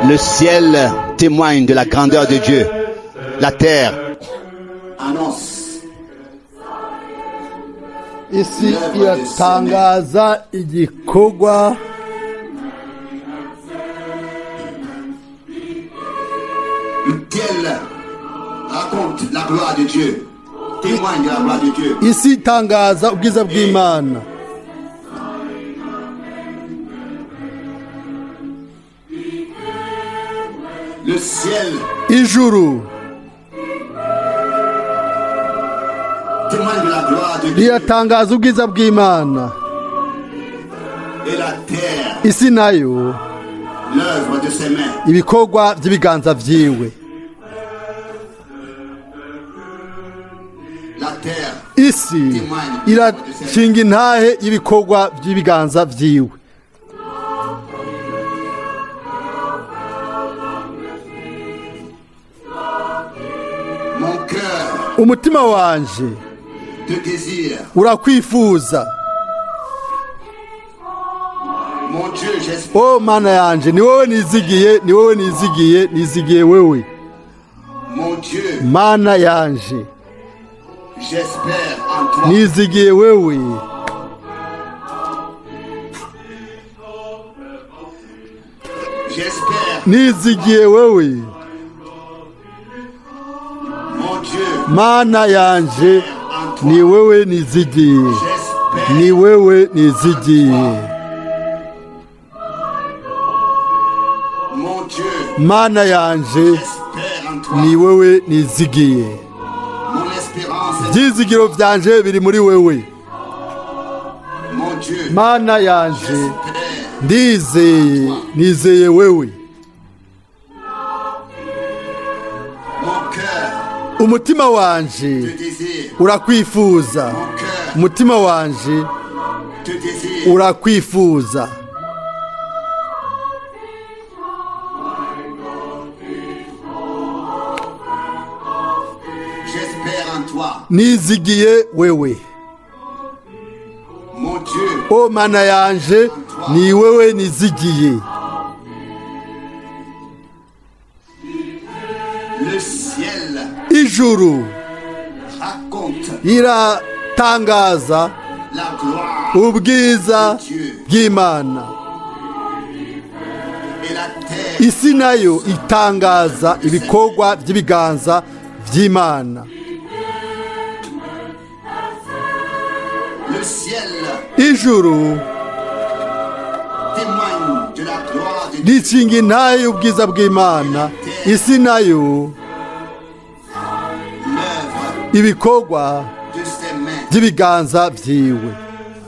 Le ciel témoigne de la grandeur de Dieu. La terre annonce Isi iratangaza igikorwa. Le ciel raconte la gloire de Dieu, témoigne de la gloire de Dieu. Isi itangaza ubwiza bw'Imana. Le ciel Ijuru témoigne de la gloire de Dieu riratangaza ubwiza bw'Imana. Et la terre, Isi nayo l'œuvre de ses mains. Ibikorwa by'ibiganza vyiwe. La terre Isi irashinga intahe y'ibikorwa by'ibiganza vyiwe. Mon cœur Umutima wanje te désire. Urakwifuza. Mon Dieu, j'espère. O Mana yanje, ni wowe nizigiye, ni wowe nizigiye, nizigiye wewe. Mon Dieu, Mana yanje, j'espère en toi. Nizigiye wewe. J'espère, Nizigiye wewe. Mon Dieu, Mana yanje, en toi. Ni wewe nizigiye. J'espère, Ni wewe nizigiye. Mon Dieu, Mana yanje, j'espère en toi. Ni wewe nizigiye. Mon espérance est Ibyizigiro byanje biri muri wewe. Mon Dieu, Mana yanje, j'espère. Ndizeye, nizeye wewe. Mon cœur Umutima wanje te désire. Urakwifuza. Mon cœur Umutima wanje te désire. Urakwifuza. J'espère en toi. Nizigiye wewe. Mon Dieu, O Mana yanje, ni wewe nizigiye. Le ciel Ijuru raconte iratangaza la gloire ubwiza bw'Imana. Et la terre Isi nayo itangaza ibikorwa by'ibiganza by'Imana. Le ciel Ijuru témoigne de la gloire de Dieu. Rikinga intahe y'ubwiza bw'Imana, isi nayo L'œuvre ibikorwa de ses mains. By'ibiganza byiwe.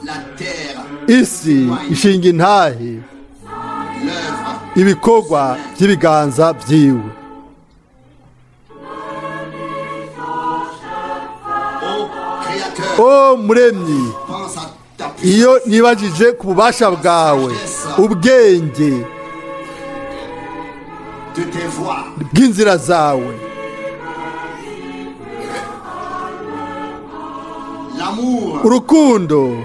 La terre, Isi ishinga intahe l'œuvre ibikorwa by'ibiganza byiwe. Ô Créateur, O Muremyi, pense à ta puissance. Iyo nibajije ku bubasha bwawe, ubwenge De tes voies. Bw'inzira zawe. L'amour Urukundo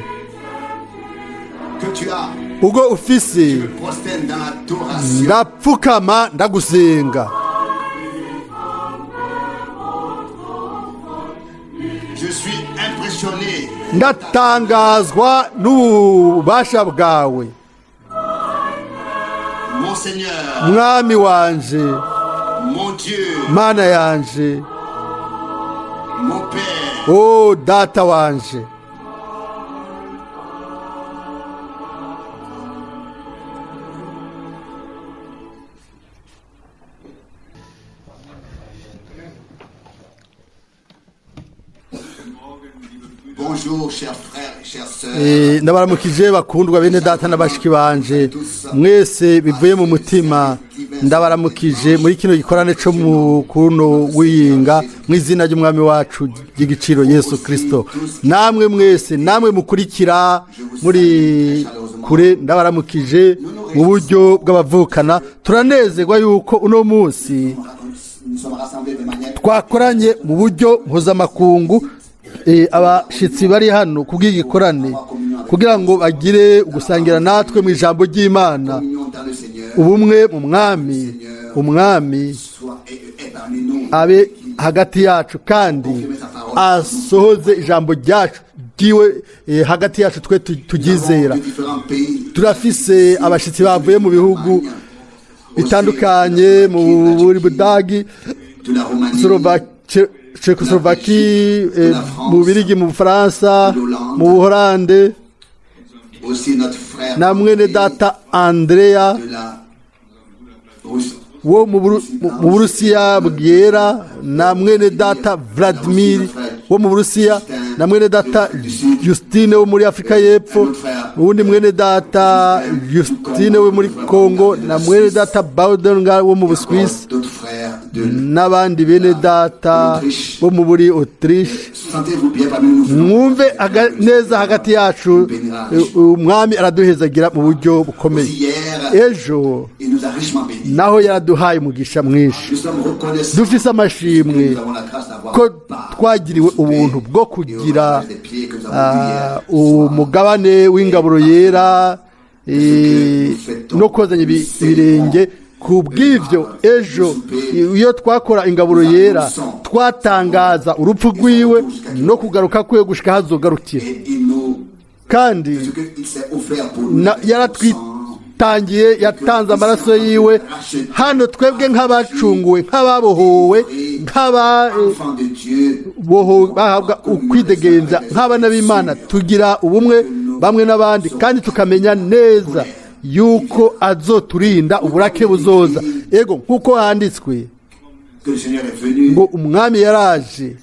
que tu as, ubwo ufise, me prosterne dans l'adoration. Ndapfukama ndagusenga. Je suis impressionné. Ndatangazwa n'ububasha bwawe. Mon Seigneur, Mwami wanje, mon Dieu, Mana yanje, mon Père. O Data wanje. Bonjour, chers frères et chères sœurs. Ndabaramukije bakundwa bene data na bashiki banje mwese, bivuye mu mutima ndabaramukije muri kino gikorane cyo mu kuno wiyinga mu izina ry'Umwami wacu ry'igiciro Yesu Kristo. Namwe mwese, namwe mukurikira muri kure, ndabaramukije mu buryo bw'abavukana. Turanezerwa yuko uno munsi Nous sommes rassemblés de manière twakoranye mu buryo mpuzamakungu, abashitsi bari hano kubw'igikorane kugira ngo bagire gusangira natwe mu ijambo ry'Imana. Communion dans le Seigneur. Ubumwe mu Mwami, Umwami soit est parmi nous. abe hagati yacu kandi asohoze ijambo ryacu ryiwe hagati yacu twe turyizera. De différents pays. Turafise abashitsi bavuye mu bihugu bitandukanye, mu buri Budagi, De la Roumanie, Tchécoslovaquie, mu Bubirigi, mu Bufaransa, mu Buholande, aussi notre frère na mwene data Andrea de la Russie, wo mu Burusiya bwera, na mwene data Vladimir wo mu Burusiya, na mwene data Justine wo muri Afurika y'Epfo, uwundi mwene data Justine wo muri Congo, na mwene data Baudenga wo mu Buswisi, d'autres frères de n'abandi bene data bo mu buri Autriche. Sentez-vous bien parmi nous. Mwumve neza hagati yacu. Umwami araduhezagira mu buryo bukomeye. Hier, Ejo il nous a richement bénis. naho yaraduhaye umugisha mwinshi. Nous sommes reconnaissants. Dufise amashimwe Nous avons la grâce d'avoir ko part twagiriwe ubuntu bwo kugira des pieds que nous avons eu hier. umugabane w'ingaburo yera no kozanya ibirenge. Ku bw'ibyo, ejo iyo twakora ingaburo yera, twatangaza urupfu rwiwe no kugaruka kwe gushika hazogarukira. Et il nous, Kandi ce qu'il s'est offert pour nous, yaratwitangiye, yatanze amaraso yiwe hano twebwe nk'abacunguwe, nk'ababohowe, nk'aba enfants de Dieu, bahabwa ukwidegenza nk'abana b'Imana, tugira ubumwe bamwe n'abandi kandi tukamenya neza yuko azoturinda uburake buzoza. Ego, nk'uko handitswe que le Seigneur est venu ngo Umwami yaraje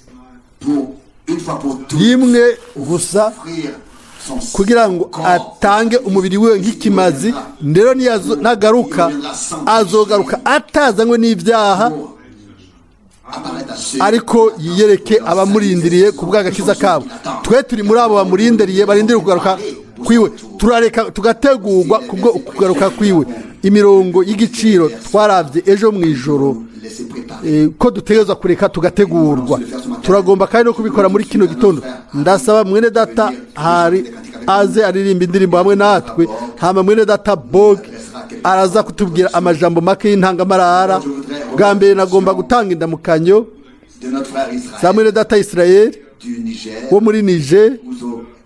pour une fois pour toutes rimwe gusa offrir son kugira ngo corps atange umubiri we nk'ikimazi. Rero nagaruka, azogaruka atazanywe n'ibyaha, pour apparaître à ceux ariko yiyereke abamurindiriye ku bw'agakiza kabo. Twe turi muri abo bamurindiriye, barindiriye kugaruka kwiwe. Turareka tugategurwa kubwo kugaruka kwiwe. Imirongo y'igiciro twarabye ejo mu ijoro laisser préparer. Ko dutegerezwa kureka tugategurwa. Turagomba kandi no kubikora muri kino gitondo. Ndasaba mwene data hari aze aririmba indirimbo hamwe natwe, hama mwene data Bog araza kutubwira amajambo make y'intangamarara. Bwa mbere nagomba gutanga indamukanyo De notre frère Israël za mwene data Israel du Niger wo muri Niger,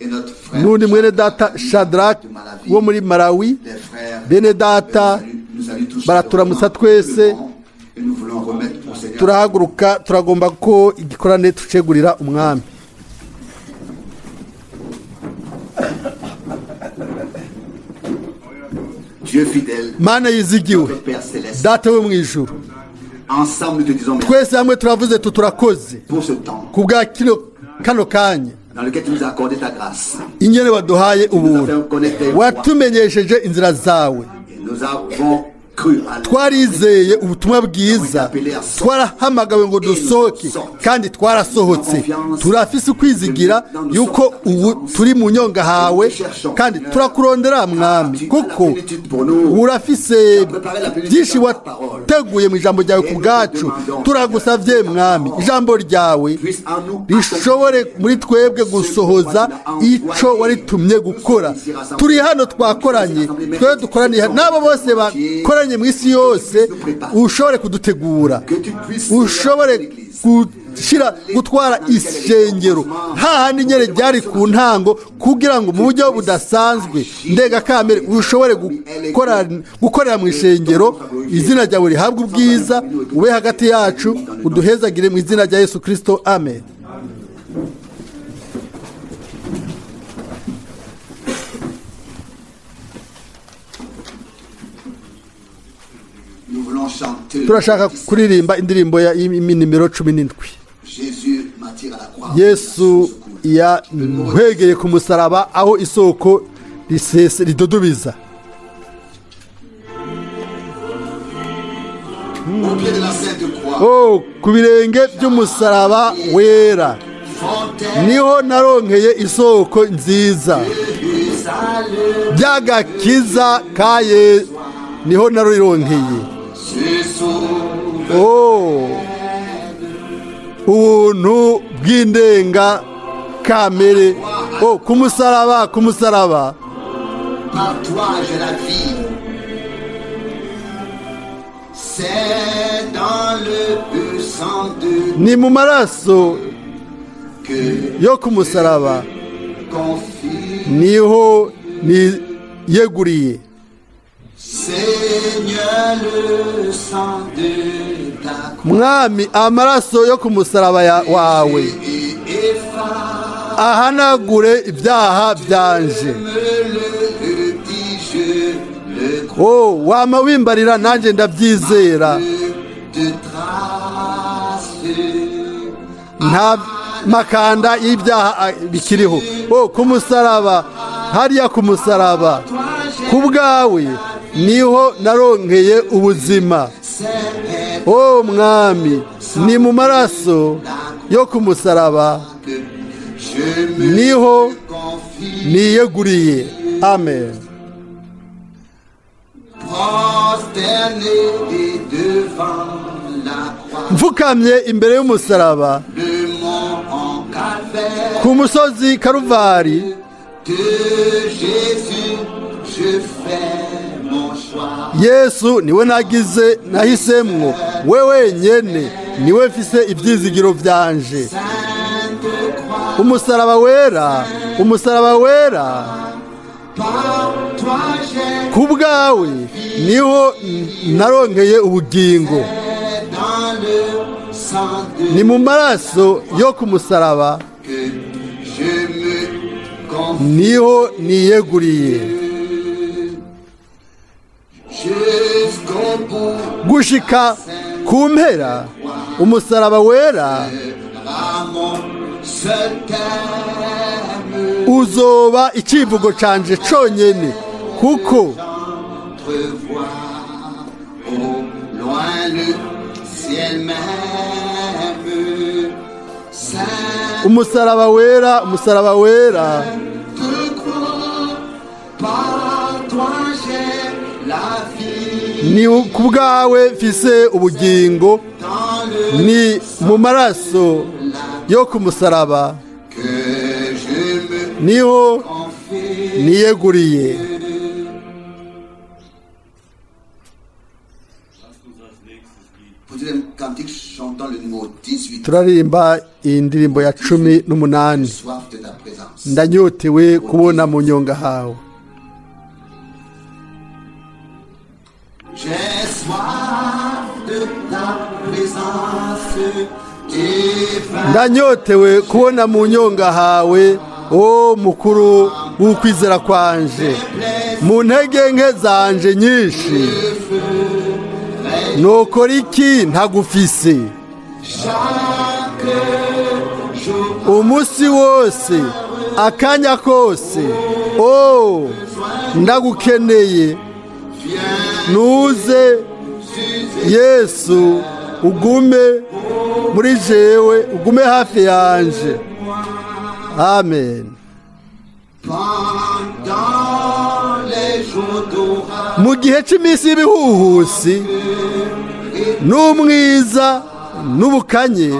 et notre frère n'undi mwene data Shadrach de Malawi, wo muri Malawi. les frères Bene data nous saluent tous baraturamutsa twese. Et nous voulons remettre au Seigneur Turahaguruka, turagomba ko igikorane tucegurira Umwami. Dieu fidèle, Mana yizigiwe, notre Père céleste. Data wo mu ijuru, Ensemble, nous te disons merci twese hamwe turavuze tu turakoze pour ce temps ku bwa kino kano kanya dans lequel tu nous as accordé ta grâce. ingene waduhaye ubuntu, watumenyesheje inzira zawe. Et nous avons cru à Twarizeye ubutumwa bwiza, twarahamagawe ngo dusohoke kandi twarasohotse. Turafise ukwizigira yuko ubu turi mu nyonga hawe kandi turakurondera, Mwami, kuko urafise byinshi wateguye mu ijambo ryawe ku bwacu. Turagusavye, Mwami, ijambo ryawe puisse en nous rishobore muri twebwe gusohoza ico waritumye gukora. Turi hano twakoranye, twe dukoraniye n'abo bose bakoranye mu isi yose, ushobore kudutegura, que tu puisses ushobore gushyira gutwara ishengero hahandi nyine ryari ku ntango, kugira ngo mu buryo budasanzwe ndengakamere ushobore gukorera mu ishengero, izina ryawe rihabwe ubwiza. Ube hagati yacu, uduhezagire mu izina rya Yesu Kirisito, amen. Nous voulons chanter. Turashaka kuririmba indirimbo ya nimero 17. Jésus m'attire à la croix. Yesu yankwegeye ku musaraba aho isoko risese ridudubiza. Au pied de la sainte croix. Oh, ku birenge by'umusaraba wera Fontaine niho naronkeye isoko nziza du salut. by'agakiza kaye, niho naronkeye. Se sauve. Oh, ubuntu bw'indenga kamere. Oh, ku musaraba, ku musaraba. Par toi, j'ai la vie. C'est dans le sang de Ni mu maraso que yo ku musaraba confie. Niho niyeguriye. Seigneur, le sang de ta croix Mwami, amaraso yo ku musaraba wawe et efface ahanagure ibyaha byanje. Me le dis, je le crois. O wama wimbarira, nanjye ndabyizera. De traces. Nta makanda y'ibyaha bikiriho. O ku musaraba, hariya ku musaraba, ku bwawe niho naronkeye ubuzima. C'est O Mwami, ni mu maraso yo ku musaraba que je me niho confie. niyeguriye. Amen. Prosterné devant la croix, Mfukamye imbere y'umusaraba, le mont en calvaire, ku musozi Karuvari, de Jésus, je fais mon choix. Yesu niwe nagize nahisemwo, we wenyene niwe mfise ibyizigiro byanje. Sainte croix, Umusaraba wera, umusaraba wera, par toi j'ai ku bwawe niho naronkeye ubugingo. Dans le sang de Ni mu maraso yo ku musaraba que je me confie. niho niyeguriye. Jusqu'au bout, Gushika ku mpera, umusaraba wera à mon seul thème, uzoba icivugo canje conyene kuko entrevoir au loin le ciel même. Sainte Umusaraba wera, umusaraba wera, croix, par toi j'ai la vie ni ku bwawe mfise ubugingo. Dans le Ni mu maraso yo ku musaraba que je me niho confie. niyeguriye. Pour le cantique chantant le numéro 18. Turaririmba iyi ndirimbo ya 18. Soif de ta présence. Ndanyotewe kubona mu nyonga hawe. J'ai soif de ta présence divine. Ndanyotewe kubona mu nyonga hawe, o mukuru w'ukwizera kwanje. Mu ntege nke zanje nyinshi, nokora iki ntagufise? Chaque jour, Umunsi wose, akanya kose, o ndagukeneye. Nuze Yesu, ugume muri jewe, ugume hafi yanje. Amen. Pendant les jours d'orage, Mu gihe cy'iminsi y'ibihuhusi n'umwiza n'ubukanye,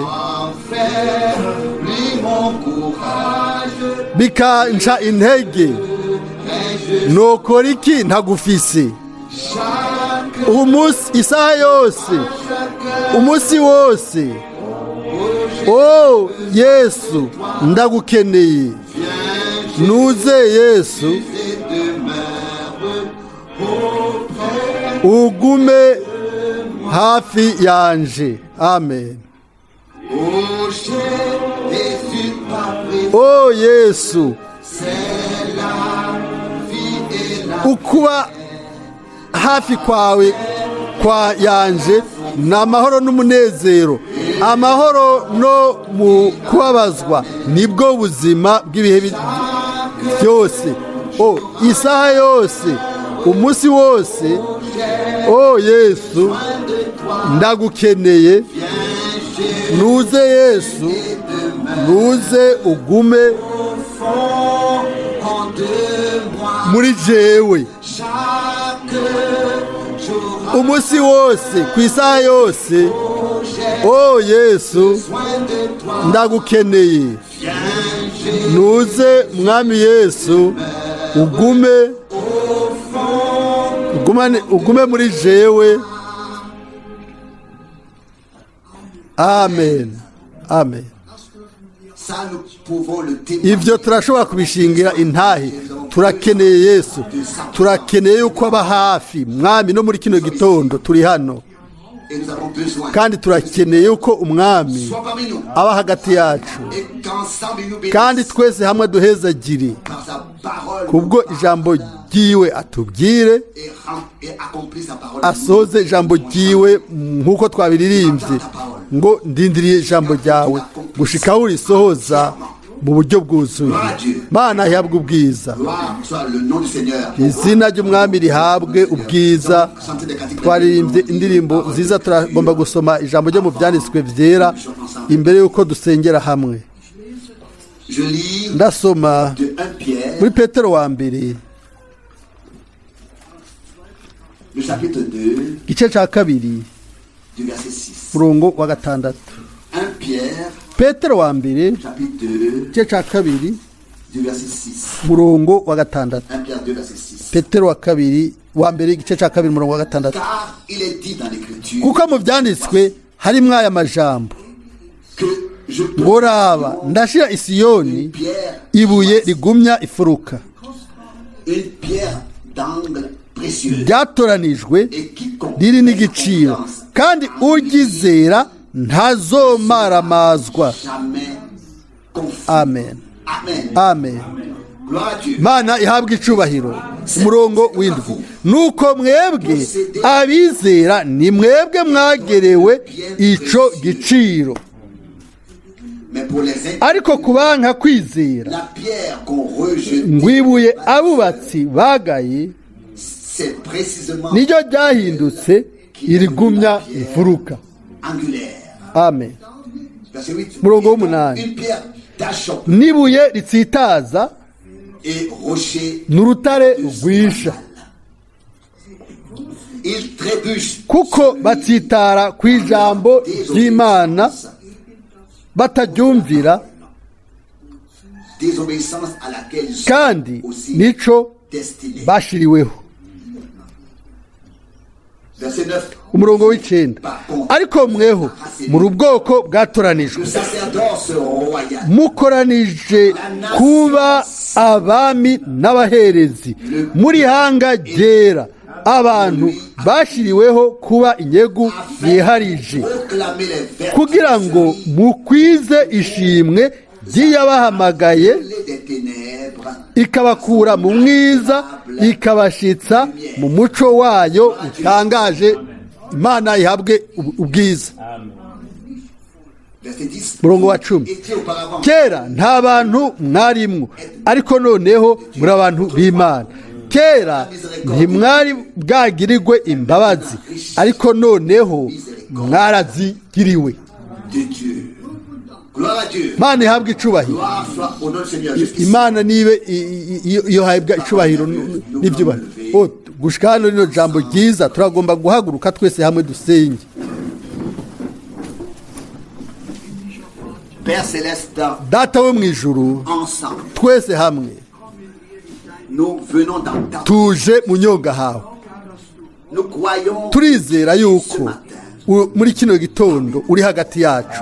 affaiblit mon courage, bikanca intege, nokora iki ntagufise? Chaque, Umunsi, isaha yose, umunsi wose, o Yesu, ndagukeneye. Nuze Yesu, et demeure auprès. Ugume hafi yanje. Amen. Ô Jésus, ta présence, O Yesu, c'est la vie et la ukuba hafi kwawe kwa yanje ni amahoro n'umunezero, amahoro no mu kubabazwa nibwo buzima bw'ibihe byose. O isaha yose, umunsi wose, o Yesu, ndagukeneye. Nuze Yesu, nuze ugume fond en de moi. Muri jewe. Chaque jour, Umunsi wose, ku isaha yose, o Yesu, soin de toi, ndagukeneye. Viens Jésus, Nuze Mwami Yesu, ugume, ugumane, ugume muri jewe. Amen, amen. Ça, nous pouvons le témoigner. Ibyo turashobora kubishingira intahe. Turakeneye Yesu, turakeneye yuko aba hafi, Mwami. No muri kino gitondo turi hano Et nous avons besoin. kandi turakeneye yuko Umwami Sois parmi nous. aba hagati yacu Et qu'ensemble il nous bénisse. kandi twese hamwe duhezagire Par sa parole. kubwo ijambo ryiwe atubwire Et accomplit sa parole. asoze ijambo ryiwe nk'uko twabiririmbye ngo ndindiriye ijambo ryawe gushika aho urisohoza mu buryo bwuzuye. Mana ihabwe ubwiza. Gloire soit le nom du Seigneur. Izina ry'Umwami rihabwe ubwiza. Twaririmbye indirimbo nziza. Turagomba gusoma ijambo ryo mu Byanditswe Byera imbere y'uko dusengera hamwe. Je lis Ndasoma de 1 Pierre, muri Petero wa mbere, le chapitre 2, igice cya kabiri, du verset 6. murongo wa 6. 1 Pierre, Petero wa mbere, chapitre 2, igice cya kabiri, du verset 6. murongo wa 6. 1 Pierre 2, verset 6. Petero wa kabiri, wa mbere, igice cya kabiri, umurongo wa 6. Car il est dit dans l'Écriture Kuko mu Byanditswe harimwo aya majambo que je ngo: "Raba, ndashira i Siyoni une pierre, ibuye rigumya ifuruka, une pierre d'angle précieuse, ryatoranijwe, et quiconque riri n'igiciro, kandi uryizera ntazomaramazwa." jamais confus. Amen. Amen. Amen. Gloire à Dieu. Mana ihabwa icubahiro. Umurongo w'7: nuko mwebwe abizera ni mwebwe mwagerewe ico giciro, Mais pour les impies, ariko ku banka kwizera, la pierre qu'on rejette, ngo ibuye abubatsi bagaye c'est précisément niryo ryahindutse irigumya imfuruka. angulaire. Amen. Verset 8. Murongo w'8. Une pierre d'achoppement N'ibuye ritsitaza et rocher. ni urutare rwisha. Il trébuche Kuko batsitara ku ijambo ry'Imana bataryumvira, Désobéissance à laquelle ils sont kandi aussi nico destinés. bashiriweho. Verset 9. Umurongo w'9: ariko mweho muri ubwoko bwatoranijwe, Le sacerdoce royal, mukoranije kuba abami n'abaherezi, muri hanga ryera, abantu bashyiriweho kuba inyegu yiharije, proclamer les vertus kugira ngo mukwize ishimwe ry'iyabahamagaye des ténèbres ikabakura mu mwiza ikabashitsa mu muco wayo utangaje. Imana ihabwe ubwiza. Verset 10. Murongo wa 10: Étiez auparavant Kera nta bantu mwarimwo, ariko noneho muri abantu b'Imana. Kera ntimwari bwagirirwe imbabazi, ariko noneho mwarazigiriwe. De Dieu. Gloire à Dieu. Imana ihabwe icubahiro. Gloire soit au nom du Seigneur. Jusqu'ici. Imana nibe iyo habwa icubahiro n'ibyubahiro. Oh, gushika hano rino jambo ryiza, turagomba guhaguruka twese hamwe dusenge. Père céleste, Data wo mu ijuru, ensemble, twese hamwe nous venons dans ta. tuje mu nyonga hawe. Nous croyons Turizera yuko muri kino gitondo uri hagati yacu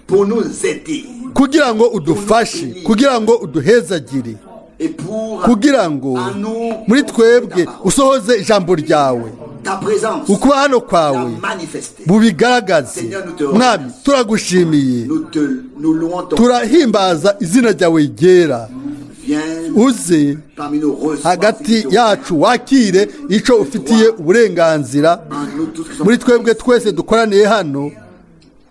pour nous aider kugira ngo udufashe, kugira ngo uduhezagire, et pour kugira ngo à nous muri twebwe usohoze ijambo ryawe. Ta présence Ukuba hano la kwawe manifester. bubigaragaze. Mwami, turagushimiye. Nous louons ton Turahimbaza izina ryawe ryera. Viens Uze parmi nous, reçois hagati yacu, wakire icyo ufitiye uburenganzira en nous tous qui sommes muri twebwe twese dukoraniye hano.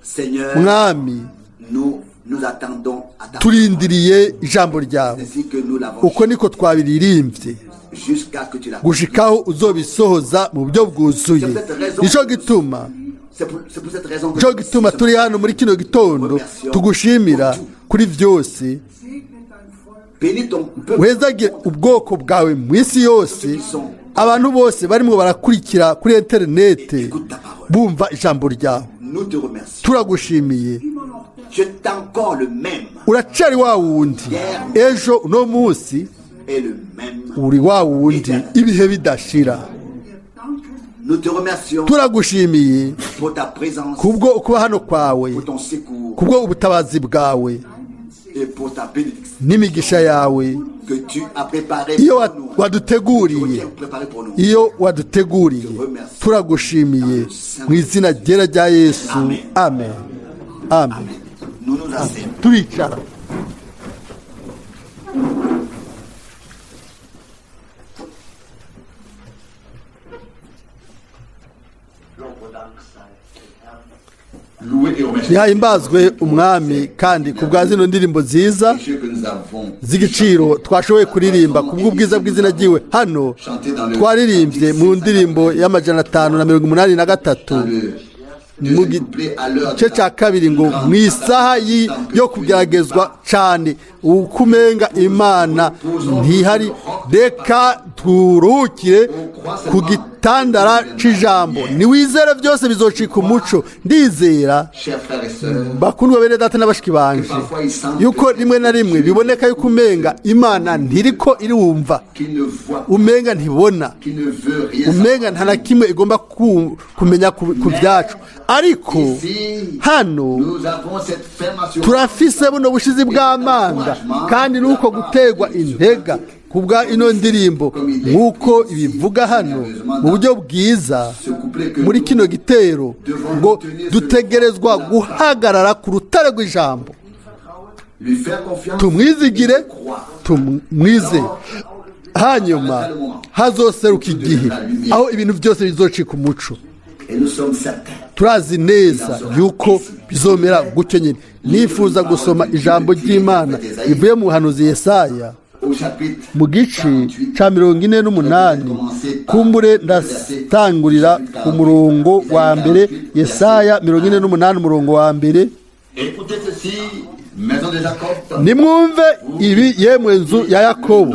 Seigneur, Mwami, nous nous attendons à ta turindiriye ijambo ryawe. ainsi que nous l'avons Uko niko twabiririmbye, jusqu'à ce que tu la gushikaho uzobisohoza mu buryo bwuzuye. Nicyo gituma C'est pour cette raison que nicyo gituma turi hano muri kino gitondo tugushimira kuri byose. Bénis ton peuple Uhezagire ubwoko bwawe mu isi yose, abantu bose barimo barakurikira kuri interinete bumva ijambo ryawe. Nous te remercions. Turagushimiye. Tu es encore le même Uracari wa wundi ejo, uno munsi et le même. uri wa wundi ibihe bidashira. Nous te remercions Turagushimiye pour ta présence, kubwo kuba hano kwawe, pour ton secours kubwo ubutabazi bwawe et pour ta bénédiction n'imigisha yawe que tu as préparée iyo pour nous. Que waduteguriye tu as préparée pour nous. Iyo waduteguriye. Turagushimiye mu izina ryera rya Yesu. Amen, amen. Nous nous asseyons. Turicara. Loué et remercié Ntihahimbazwe Umwami kandi ku bwa zino ndirimbo nziza Dieu que nous avons z'igiciro twashoboye kuririmba ku bw'ubwiza bw'izina ryiwe. Hano twaririmbye mu ndirimbo ya 583 le mu gice cya kabiri ngo mu isaha yo kugeragezwa cyane, ukumenga Imana ntihari, reka turuhukire ku gitandara c'ijambo. Niwizere, byose bizocika umuco. Ndizera, Chers frères et sœurs, bakundwa bene data n'abashiki banje, yuko rimwe na rimwe biboneka yuko umenga Imana ntiriko irumva, qui ne voit, umenga ntibona, qui ne veut rien umenga nta na kimwe igomba kumenya ku byacu. Ariko Ici, hano nous avons cette ferme assurance turafise buno bushizi bw'amanga kandi nuko gutegwa intega kubwa ino ndirimbo nk'uko ibivuga hano mu buryo bwiza ce couplet que muri nous kino gitero ngo dutegerezwa guhagarara ku rutare rw'ijambo, lui faire confiance, tumwizigire, et croire. Tumwize. Hanyuma hazoseruka igihe aho ibintu byose bizocika umuco. Et nous sommes certains Turazi neza yuko bizomera gutyo nyine. Nifuza gusoma ijambo ry'Imana rivuye mu buhanuzi Yesaya au chapitre mu gice cya 48. Kumbure ndatangurira ku murongo wa mbere. Yesaya 48, umurongo wa mbere. Écoutez ceci, maison de Jacob, Nimwumve ibi, yemwe nzu ya Yakobo,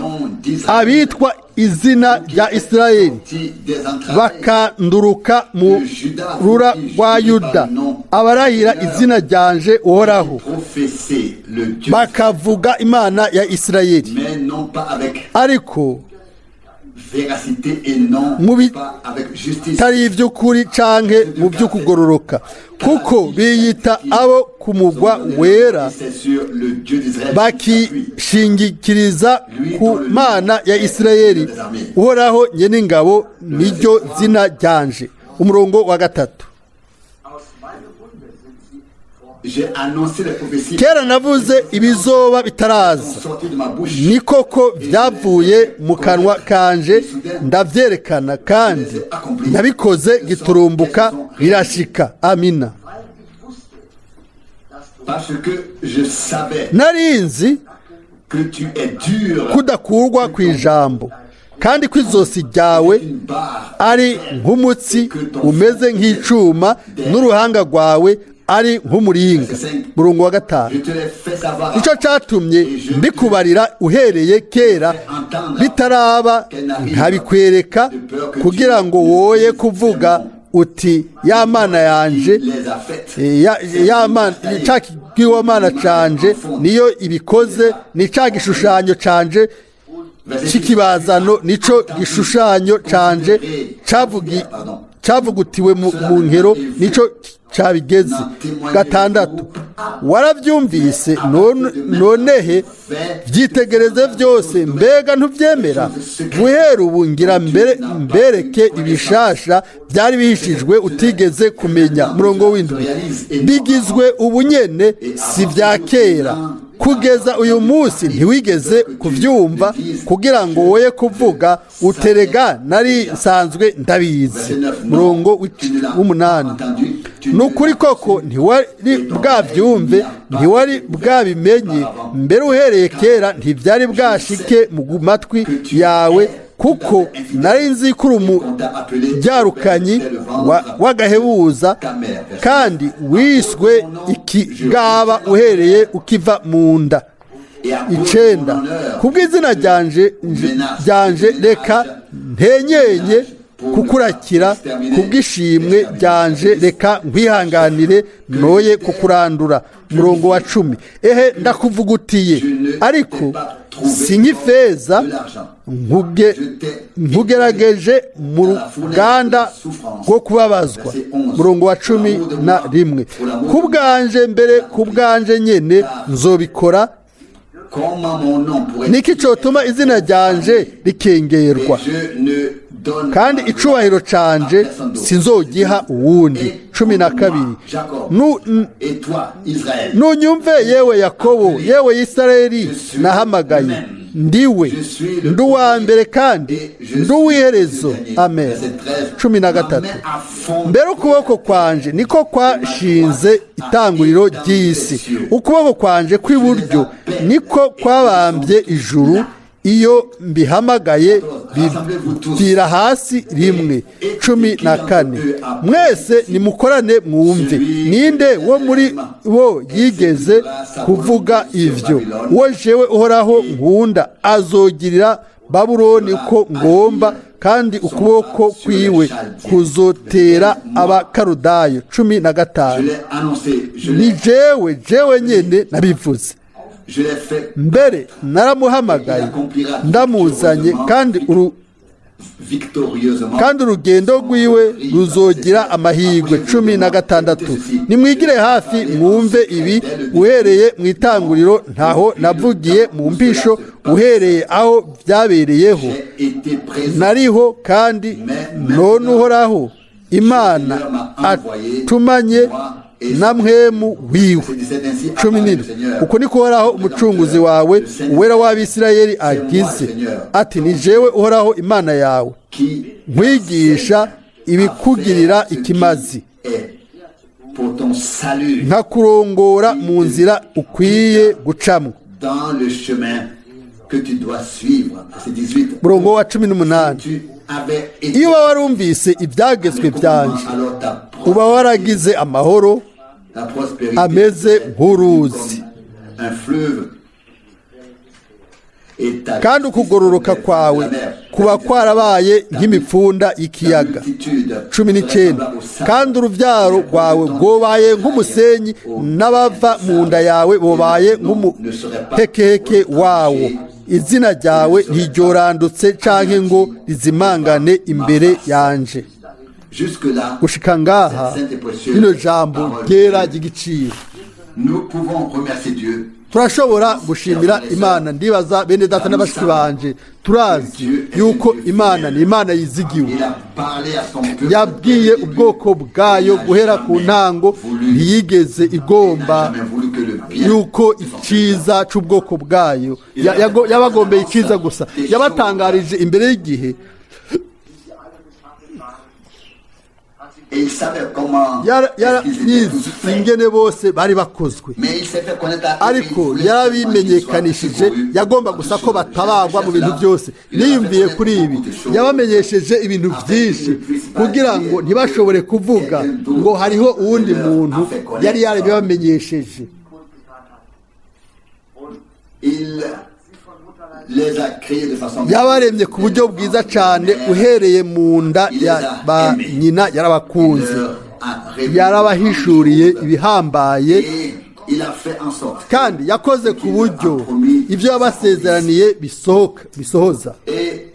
abitwa izina rya Isirayeli, sortis des entrailles bakanduruka mu rura rwa Yuda, abarahira izina ryanje Uhoraho, professez le Dieu, bakavuga Imana ya Isirayeli, mais non pas avec ariko véracité et non Mu pas avec justice. bitari iby'ukuri canke mu by'ukugororoka, kuko biyita abo ku mugwa wera, C'est sur le Dieu d'Israël qui s'appuie. Bakishingikiriza ku Mana ya Isirayeli. Uhoraho Nyeningabo niryo zina ryanje. Umurongo wa gatatu. J'ai annoncé les prophéties Kera navuze ibizoba bitaraza, qui sont sorties de ma bouche. Ni koko byavuye mu kanwa kanje, ndabyerekana kandi nabikoze giturumbuka, birashika. Amina. Parce que je savais Narinzi que tu es dur, kudakurwa ku ijambo, kandi ko izosi ryawe une barre ari nk'umutsi umeze nk'icuma, n'uruhanga rwawe ari nk'umuringa. Murongo wa gatanu. Je te l'ai fait savoir Nicyo cyatumye mbikubarira uhereye kera bitaraba, nkabikwereka, kugira ngo woye kuvuga uti: 'Ya Mana yanje, les a faites. Ya Mana, ca kigirwamana canje niyo ibikoze, ni ca gishushanyo canje c'ikibazano, nico gishushanyo canje cavugutiwe mu nkero, nico cabigeze.' Gatandatu. Waravyumvise, nonehe vyitegereze vyose. Mbega ntuvyemera? Guhera ubu ngira mbere mbereke ibishasha byari bihishijwe utigeze kumenya. Murongo w'indwi. Bigizwe ubu nyene, si vya kera. Kugeza uyu munsi ntiwigeze kuvyumva, kugira ngo woye kuvuga uterega nari nsanzwe ndabizi. Murongo w'umunani. Ni ukuri koko, ntiwari bwabyumve, ntiwari bwabimenye mbere. Uhereye kera ntibyari bwashike mu matwi yawe, kuko nari nzi ko uri umujyarukanyi w'agahebuza, kandi wiswe ikigaba uhereye ukiva mu nda. Icenda. Kubw'izina ryanje reka ntenyenye kukurakira, kubw'ishimwe ryanje reka nkwihanganire, noye kukurandura. Murongo wa 10. Ehe, ndakuvugutiye, ariko trouvé Si nk'ifeza de l'argent. Nkugerageje mu ruganda rwo kubabazwa. Murongo wa 11: ku bwanje, mbere ku bwanje nyene nzobikora. Comment mon nom pourrait Niki cotuma izina ryanje rikengerwa? Et je ne donne Kandi pas icubahiro canje à personne d'autre. sinzogiha uwundi. 12. Jacob, et toi, Israël, Nunyumve, yewe Yakobo, yewe Isirayeli nahamagaye. Ndiwe, ndi uwa mbere kandi ndi uw'iherezo. Amen. 13. Mbere ukuboko kwanje niko kwashinze itanguriro ry'isi, ukuboko kwanje kw'iburyo niko kwabambye ijuru. Iyo mbihamagaye bipfira hasi rimwe. 14. Mwese nimukorane mwumve. Ninde wo muri bo yigeze kuvuga ivyo? Uwo jewe Uhoraho nkunda azogirira Babuloni uko ngomba, kandi ukuboko kwiwe kuzotera Abakarudayo. cumi na je gatanu l'ai annoncé, je Ni l'ai, jewe nyene nabivuze. je l'ai fait Mbere naramuhamagaye, ndamuzanye, kandi victorieusement. kandi urugendo rwiwe ruzogira amahirwe. 16. Nimwigire hafi mwumve ibi: uhereye mu itanguriro ntaho navugiye mu mpisho, uhereye aho byabereyeho J'ai été présent. nariho. Kandi none Uhoraho Imana atumanye na Mpwemu wiwe. 17. Uko niko Uhoraho Umucunguzi wawe, Uwera w'Abisirayeli, agize ati: ni jewe Uhoraho Imana yawe, Qui nkwigisha ibikugirira ikimazi, est pour ton salut nkakurongora mu nzira ukwiye gucamwo. dans le chemin que tu dois suivre. Verset 18. Murongo wa 18: Tu avais été iyo uba warumvise ibyagezwe byanje, alors ta uba waragize amahoro la prospérité ameze nk'uruzi, comme un fleuve et ta kandi ukugororoka kwawe kuba kwarabaye nk'imipfunda y'ikiyaga. 19. Kandi urubyaro rwawe rwobaye nk'umusenyi, n'abava mu nda yawe bobaye nk'umuhekeheke wawo. Izina ryawe ntiryorandutse canke ngo rizimangane imbere yanje. Jusque-là, Gushika ngaha, rino jambo ryera ry'igiciro, nous pouvons remercier Dieu. turashobora gushimira Imana. Ndibaza, bene data n'abashiki banje, turazi yuko Imana ni Imana yizigiwe. Il a parlé à son peuple. Yabwiye ubwoko bwayo guhera ku ntango, ntiyigeze igomba Jamais voulu que le bien yuko icyiza cy'ubwoko bwayo yabagombeye icyiza gusa. Yabatangarije imbere y'igihe. Et il savait comment est-ce qu'ils étaient tous Yarabizi faits. ingene bose bari bakozwe. Mais il s'est fait connaître à eux. Ariko yarabimenyekanishije, yagomba gusa ko batabagwa mu bintu byose. Niyumviye kuri ibi, yabamenyesheje ibintu byinshi kugira ngo ntibashobore kuvuga ngo hariho uwundi muntu yari yarabibamenyesheje. Il les a créés de façon Yabaremye ku buryo bwiza cyane, uhereye mu nda ya ba nyina yarabakunze, yarabahishuriye ibihambaye. Et il a fait en sorte Kandi yakoze ku buryo ibyo yabasezeraniye bisohoka, bisohoza. Et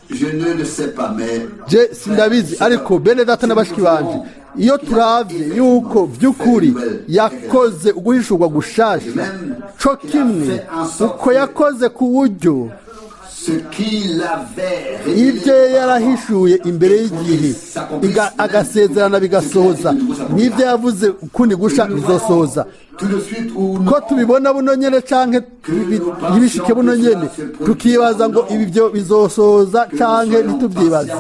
je ne le sais pas, mais Je sindabizi, ariko bene data na bashiki banje, iyo turavye yuko vy'ukuri yakoze uguhishurwa gushasha, co kimwe uko yakoze ku buryo ce qu'il avait révélé ibyo yarahishuye imbere y'igihe agasezerana bigasohoza, n'ibyo yavuze ukundi gusha bizosohoza. Tout de suite ou Ko tubibona buno nyene canke ntibishike buno nyene, tukibaza ngo ibi byo bizosohoza canke ntitubyibaze,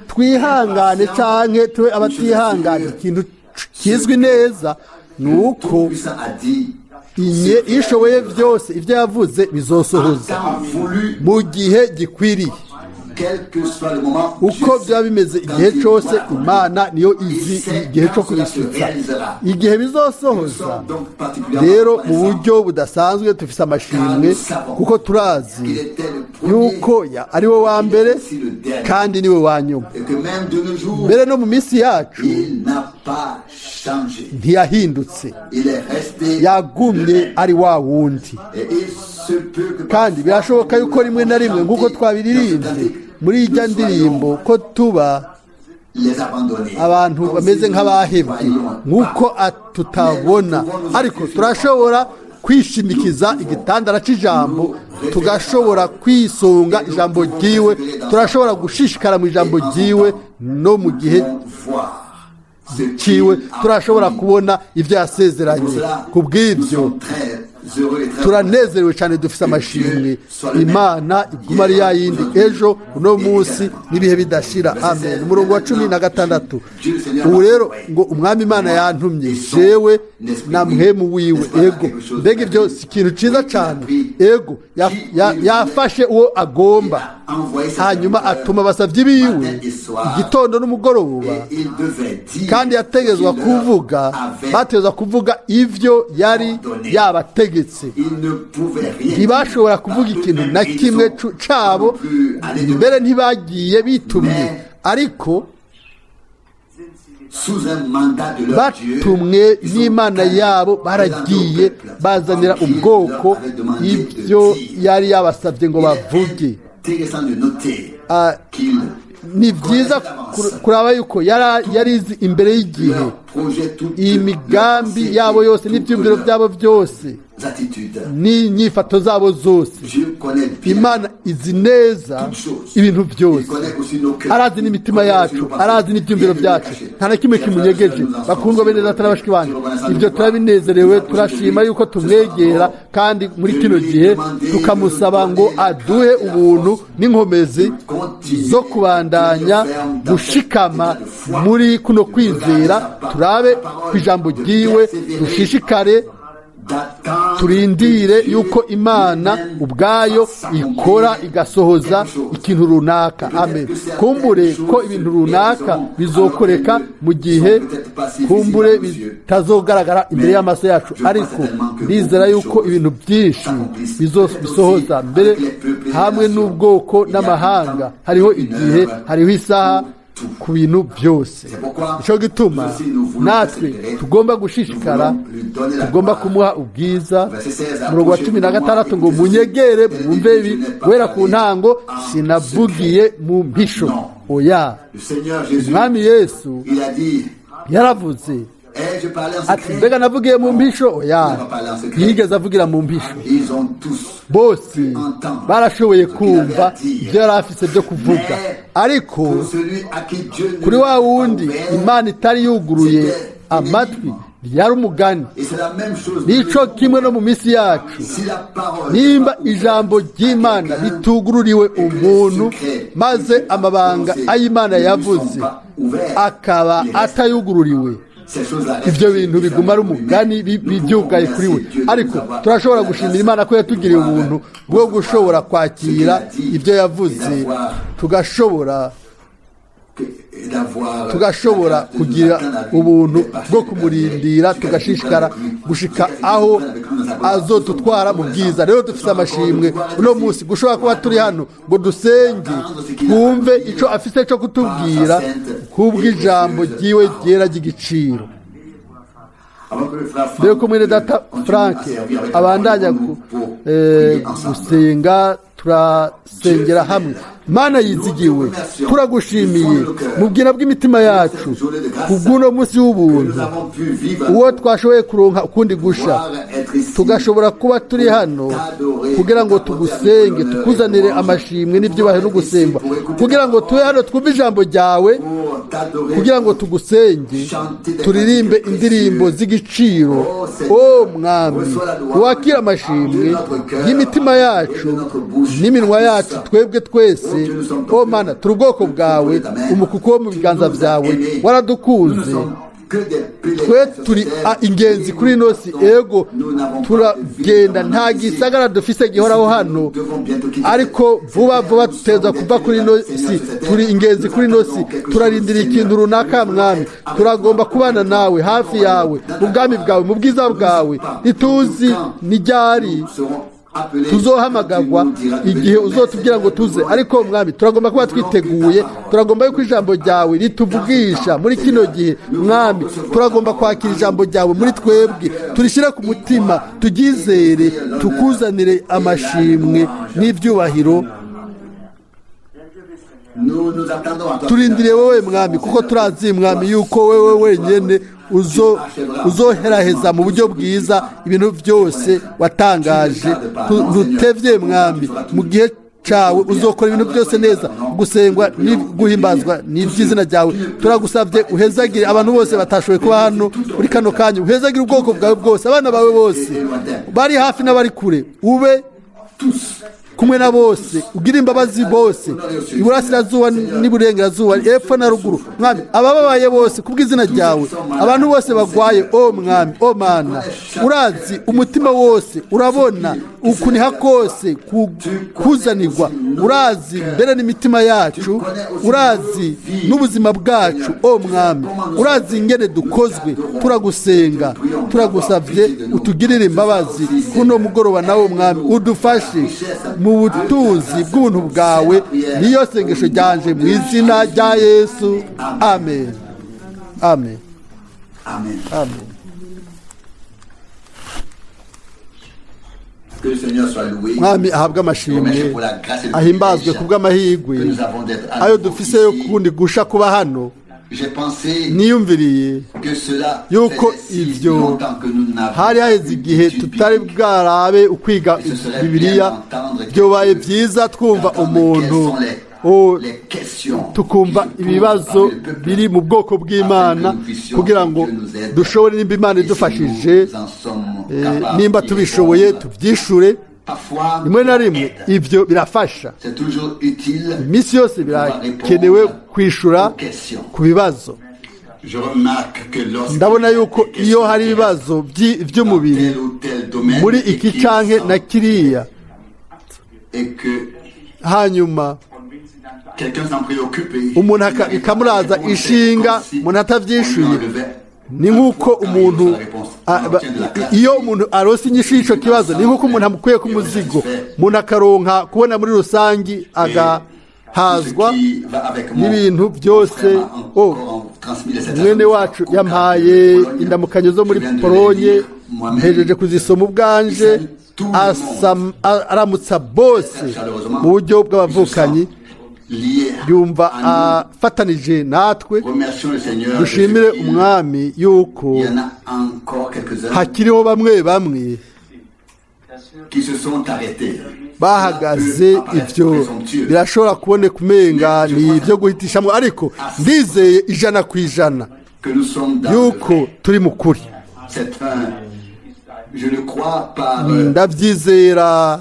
twihangane canke tube abatihangane, ikintu kizwi neza ni uko Tout-Puissant a dit inye ishoboye byose ibyo yavuze bizosohoza temps voulu, mu gihe gikwiriye. quel que soit le moment, Uko byaba bimeze, igihe cyose, Imana niyo izi igihe cyo kubishyitsa, igihe bizosohoza. Rero mu buryo budasanzwe dufise amashimwe, kuko turazi il était le premier yuko ari we wa mbere kandi niwe wa nyuma. Et que même de nos jours, Mbere no mu minsi yacu il n'a pas changé. ntiyahindutse. Il est resté Yagumye ari wa wundi. et il Kandi birashoboka yuko rimwe na rimwe, nk'uko twabiririmbye muri ijya ndirimbo, ko tuba abantu bameze nk'abahebwe, nk'uko tutabona, ariko turashobora kwishimikiza igitandara cy'ijambo, tugashobora kwisunga ijambo ryiwe, turashobora gushishikara mu ijambo ryiwe no mu gihe ciwe turashobora kubona ibyo yasezeranye. Ku bw'ibyo turanezerewe cyane, dufite amashimwe. Imana iguma ari ya yindi ejo, uno munsi n'ibihe bidashira. Amen. Umurongo wa 16 ubu rero ngo: "Umwami Imana yantumye jewe na mpwemu wiwe." Ego, mbega ibyo si ikintu cyiza cyane? Ego, yafashe uwo agomba, hanyuma atuma abasabyi biwe igitondo n'umugoroba, kandi yategezwa kuvuga, batezwa kuvuga ivyo yari yabategetse. Ntibashobora kuvuga ikintu na kimwe cabo, mbere ntibagiye bitumye, ariko batumwe n'Imana yabo baragiye bazanira ubwoko ibyo yari yabasabye ngo bavuge. Ni byiza kuraba yuko yari izi imbere y'igihe imigambi yabo yose n'ibyumviro byabo byose n'inyifato zabo zose. Imana izi neza ibintu byose, arazi n'imitima yacu, arazi n'ibyumviro byacu, nta na kimwe kimunyegeje. Bakundwa bene data na bashiki banje, ibyo turabinezerewe, turashima yuko tumwegera kandi muri kino gihe tukamusaba ngo aduhe ubuntu n'inkomezi zo kubandanya gushikama muri kuno kwizera, turabe ku ijambo ryiwe, dushishikare turindire yuko Imana ubwayo ikora igasohoza ikintu runaka. Amen. Kumbure ko ibintu runaka bizokoreka mu gihe kumbure bitazogaragara imbere y'amaso yacu, ariko ndizera yuko ibintu byinshi bisohoza mbere hamwe n'ubwoko n'amahanga. Hariho igihe, hariho isaha ku bintu byose. Nicyo gituma natwe tugomba gushishikara, tugomba kumuha ubwiza. Umurongo wa 16 ngo: "Munyegere mwumve ibi, guhera ku ntango sinavugiye mu mpisho." Oya, Umwami Yesu yaravuze ati: "Mbega navugiye mu mpisho?" Oya, ntiyigeze avugira mu mpisho. Bose barashoboye kumva ibyo yari afise byo kuvuga, ariko kuri wa wundi Imana itari yuguruye amatwi yari umugani. Nico kimwe no mu minsi yacu, nimba ijambo ry'Imana ritugururiwe umuntu, maze amabanga ay'Imana yavuze akaba atayugururiwe, ibyo bintu biguma ari umugani, byugaye kuri we. Ariko turashobora gushimira Imana ko yatugiriye ubuntu bwo gushobora kwakira ibyo yavuze, tugashobora kugira ubuntu bwo kumurindira, tugashishikara gushika aho azotutwara mu bwiza. Rero dufite amashimwe uno munsi gushobora kuba turi hano ngo dusenge, twumve icyo afite cyo kutubwira kubw'ijambo ryiwe ryera ry'igiciro. Mbere ko mwene data Frank abandanya gusenga, turasengera hamwe. Mana yizigiwe, turagushimiye mu bwina bw'imitima yacu ku bw'uno munsi w'ubuntu, uwo twashoboye kuronka ukundi gusha, tugashobora kuba turi hano kugira ngo tugusenge, tukuzanire amashimwe n'ibyubahiro no gusengwa, kugira ngo tube hano twumve ijambo ryawe, kugira ngo tugusenge, turirimbe indirimbo z'igiciro. O Mwami, wakira amashimwe y'imitima yacu n'iminwa yacu twebwe twese. O Mana, turi ubwoko bwawe, umukuku wo mu biganza byawe, waradukunze. Twe turi ingenzi kuri ino si. Ego, turagenda, nta gisagara dufise gihoraho hano, ariko vuba vuba tuteza kuva kuri ino si. Turi ingenzi kuri ino si, turarindira ikintu runaka. Mwami, turagomba kubana nawe, hafi yawe, mu bwami bwawe, mu bwiza bwawe. Ntituzi n'iryari. Tuzohamagagwa igihe uzotubwira ngo tuze. Ariko mwami, turagomba kuba twiteguye, turagomba yuko ijambo ryawe rituvugisha muri kino gihe. Mwami, turagomba kwakira ijambo ryawe muri twebwe, turishyire ku mutima, turyizere, tukuzanire amashimwe n'ibyubahiro. Nous nous attendons à toi. Turindiriye wowe mwami, kuko turazi mwami yuko wewe wenyine uzoheraheza mu buryo bwiza ibintu byose watangaje. Ntutevye mwami, mu gihe cawe uzokora ibintu byose neza. Gusengwa guhimbazwa ni iby'izina ryawe. Turagusabye uhezagire abantu bose batashoboye kuba hano muri kano kanya, uhezagire ubwoko bwawe bwose, abana bawe bose bari hafi n'abari kure, ube kumwe na bose, ugira imbabazi bose, iburasirazuba n'iburengerazuba, epfo na ruguru. Mwami, abababaye bose kubw'izina ryawe, abantu bose bagwaye, o mwami, o Mana, urazi umutima wose, urabona ukuniha kose kuzanirwa, urazi mbere n'imitima yacu, urazi n'ubuzima bwacu. O mwami, urazi ingene dukozwe. Turagusenga, turagusabye utugirire imbabazi kuno mugoroba nawe mwami, udufashe mu butunzi bw'ubuntu bwawe. Niyo sengesho ryanje mu izina rya Yesu, amen, amen. Amen. Amen. Que le Seigneur soit loué. Mwami ahabwe amashimwe, ahimbazwe kubw'amahirwe Que nous avons d'être à ayo nouveau dufise yo ici. kundi gusha kuba hano. J'ai pensé Niyumviriye que cela yuko faisait si ivyo longtemps que nous n'avions hari haheze eu igihe d'études tutari bibliques. bwarabe ukwiga Bibiliya. Byobaye byiza twumva D'entendre umuntu quelles sont les, les questions tukumva qui se posent ibibazo parmi le peuple, biri mu bwoko bw'Imana, afin que nous puissions, kugira ngo que Dieu nous aide, dushobore, nimba Imana et si idufashije, nous en sommes capables nimba d'y tubishoboye, répondre. tubyishure. Parfois, Rimwe na rimwe aide. ibyo birafasha. C'est toujours utile Iminsi yose birakenewe kwishura aux questions. ku bibazo. Je remarque que lorsqu'il Ndabona y a yuko des questions iyo hari ibibazo by'umubiri dans tel ou tel domaine muri et iki qu'il canke semble na kiriya, et que hanyuma quelqu'un s'en préoccupe et umuntu bikamuraza ishinga, umuntu atavyishuye, ni nk'uko umuntu iyo umuntu aronse inyishu y'ico kibazo, ni nk'uko umuntu amukuye ku muzigo, umuntu akaronka kubona muri rusangi, agahazwa n'ibintu byose. O mwene wacu yampaye indamukanyo zo muri Polonye, mpejeje kuzisoma ubwanje. Aramutsa bose mu buryo bw'abavukanyi, yumva afatanije natwe. Dushimire umwami yuko hakiriho bamwe bamwe bahagaze. Ibyo birashobora kuboneka umenga ni ibyo guhitishamo, ariko ndizeye 100% yuko turi mu kuri. Ndabyizera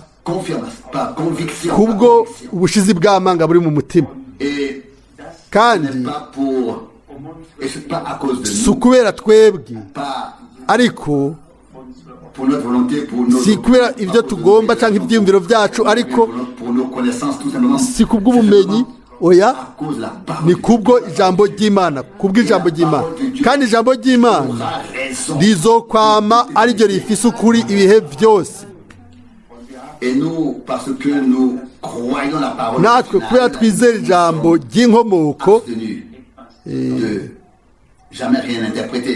kubwo ubushizi bw'amanga buri mu mutima, kandi si ukubera twebwe, ariko si kubera ibyo tugomba cyangwa ibyiyumviro byacu, ariko si kubw'ubumenyi, oya, ni kubwo ijambo ry'Imana, kubw'ijambo ry'Imana. Kandi ijambo ry'Imana rizokwama ariryo rifise ukuri ibihe byose. Natwe kubera twizera ijambo ry'inkomoko,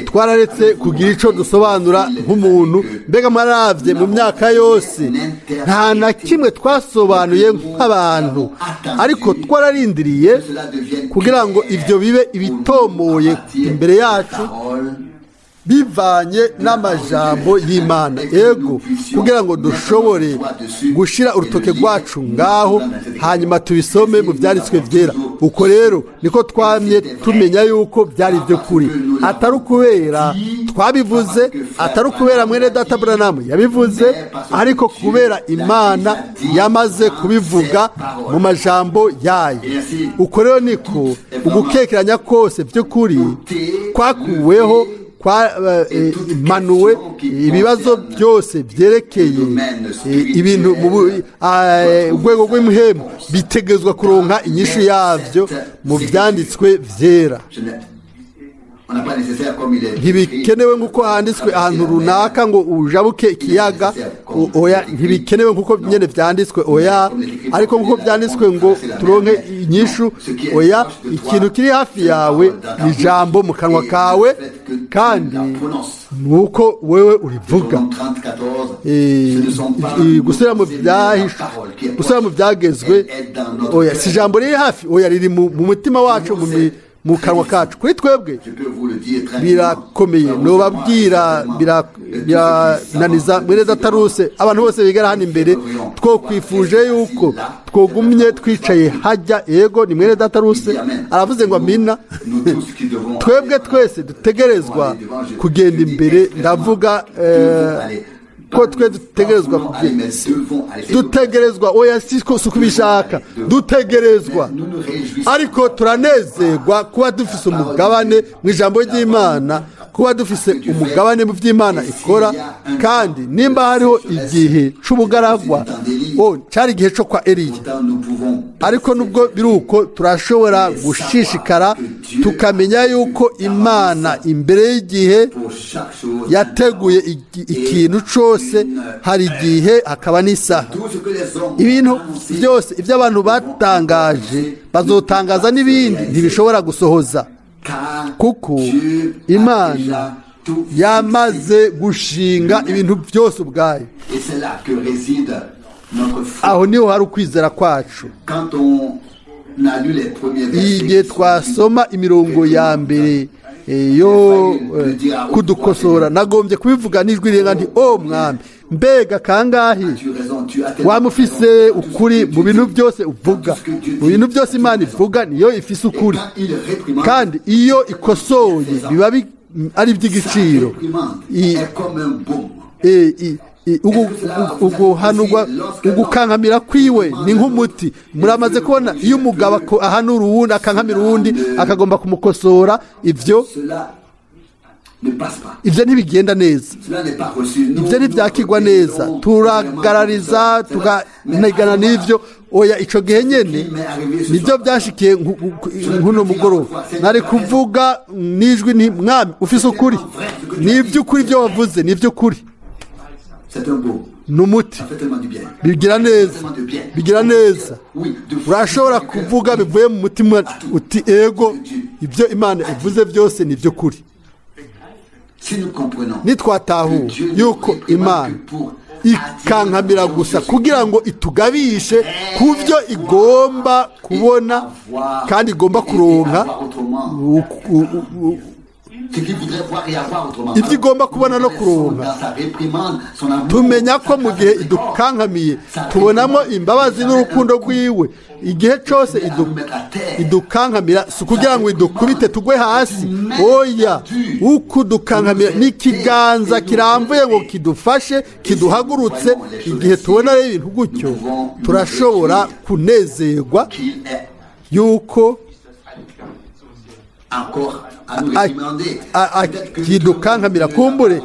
twararetse kugira ico dusobanura nk'umuntu. Mbega mwaravye mu myaka yose, nta na kimwe twasobanuye nk'abantu, ariko twararindiriye kugira ngo ivyo bibe ibitomoye imbere yacu bivanye n'amajambo y'Imana, ego, kugira ngo dushobore gushira urutoke rwacu ngaho, hanyuma tubisome mu byanditswe byera. Uko rero niko twamye tumenya yuko byari ibyo kuri, atari ukubera twabivuze, atari ukubera mwene data Branham yabivuze, ariko kubera Imana yamaze kubivuga mu majambo yayo. Uko rero niko ugukekeranya kose by'ukuri kwakuweho, manuwe ibibazo byose byerekeye ibintu mu rwego rw'imhemu bitegezwa kuronka inyishu yabyo mu byanditswe byera. On n'a pas nécessaire comme il est écrit, Ntibikenewe nk'uko handitswe ahantu runaka ngo ujabuke ikiyaga. Oya, ntibikenewe nk'uko nyine vyanditswe, oya, ariko nk'uko vyanditswe ngo turonke inyishu. Oya, ikintu kiri hafi yawe ni ijambo mu kanwa kawe, kandi nuko wewe urivuga. Deutéronome 30, 14, ce ne sont pas Gusubira mu nos ennemis, la byahishu, parole qui est gusubira mu proche. byagezwe. Elle est dans notre Oya, cœur. si ijambo riri hafi, oya, riri mu mutima wacu, mu kanwa kacu. Kuri twebwe Je peux vous le dire très birakomeye. rapidement. Nobabwira birananiza. Mwene Dataruse, abantu bose bigara hano imbere, twokwifuje yuko twogumye twicaye hajya. Yego, ni mwene Dataruse aravuze ngo amina. Nous tous qui devons Twebwe twese dutegerezwa kugenda imbere. Ndavuga ko twe dutegerezwa kugenda, dutegerezwa, oya, si ko si ukubishaka, dutegerezwa. Ariko turanezerwa kuba dufise umugabane mu ijambo ry'Imana, kuba dufise umugabane mu by'Imana ikora. Kandi nimba hariho igihe c'ubugaragwa, o cari igihe co kwa Eliya. Ariko nubwo biri uko, turashobora gushishikara tukamenya yuko Imana imbere y'igihe yateguye ikintu cose. Hari igihe hakaba n'isaha. Ibintu byose ibyo abantu batangaje, bazotangaza n'ibindi, ntibishobora gusohoza, kuko Imana yamaze gushinga ibintu byose ubwayo. Et c'est là que réside notre foi. Aho niho hari ukwizera kwacu. Quand on a lu les premiers versets, Igihe twasoma imirongo ya mbere yo kudukosora, nagombye kubivuga n'ijwi rirenga nti: "O Mwami, mbega kangahe tu as raison, tu as tellement wamufise raison. ukuri mu bintu byose uvuga!" Mu bintu byose Imana ivuga, niyo ifise ukuri. Quand il réprimande, Kandi iyo ikosoye biba ari iby'igiciro. réprimande est comme un baume. Uguhanurwa, ugukankamira kwiwe ni nk'umuti. Muramaze kubona iyo umugabo ahanura uwundi, akankamira uwundi, akagomba kumukosora, ibyo Cela ne passe pas. ibyo ntibigenda neza. Cela n'est pas reçu. Nous, Ibyo ntibyakirwa neza, turagarariza, tuganegana n'ibyo. Oya, ico gihe nyene nibyo byashikiye nkuno mugoroba. Nari kuvuga n'ijwi nti: "Mwami, ufise ukuri, ni iby'ukuri, ibyo wavuze ni iby'ukuri." C'est un baume. Ni umuti. Ça fait tellement du bien. Bigira neza, Tellement de bien. bigira neza. Oui, de Urashobora kuvuga bivuye mu mutima uti: "Ego, ibyo Imana ivuze byose ni iby'ukuri." Si nous comprenons Nitwatahuwe yuko Imana ikankamira gusa kugira ngo itugabishe ku byo igomba kubona kandi igomba kuronka, ce qu'il voudrait voir et avoir autrement. ibyo igomba kubona no kuronka, Dans sa réprimande, son amour, tumenya ko mu gihe idukankamiye tubonamo imbabazi n'urukundo rwiwe. Igihe cyose idukankamira, si ukugira ngo idukubite tugwe hasi, oya. Ukudukankamira n'ikiganza kirambuye ngo kidufashe, kiduhagurutse. Igihe tubona rero ibintu gutyo, turashobora kunezerwa qu'il est yuko encore à nous réprimander. Kidukankamira. Kumbure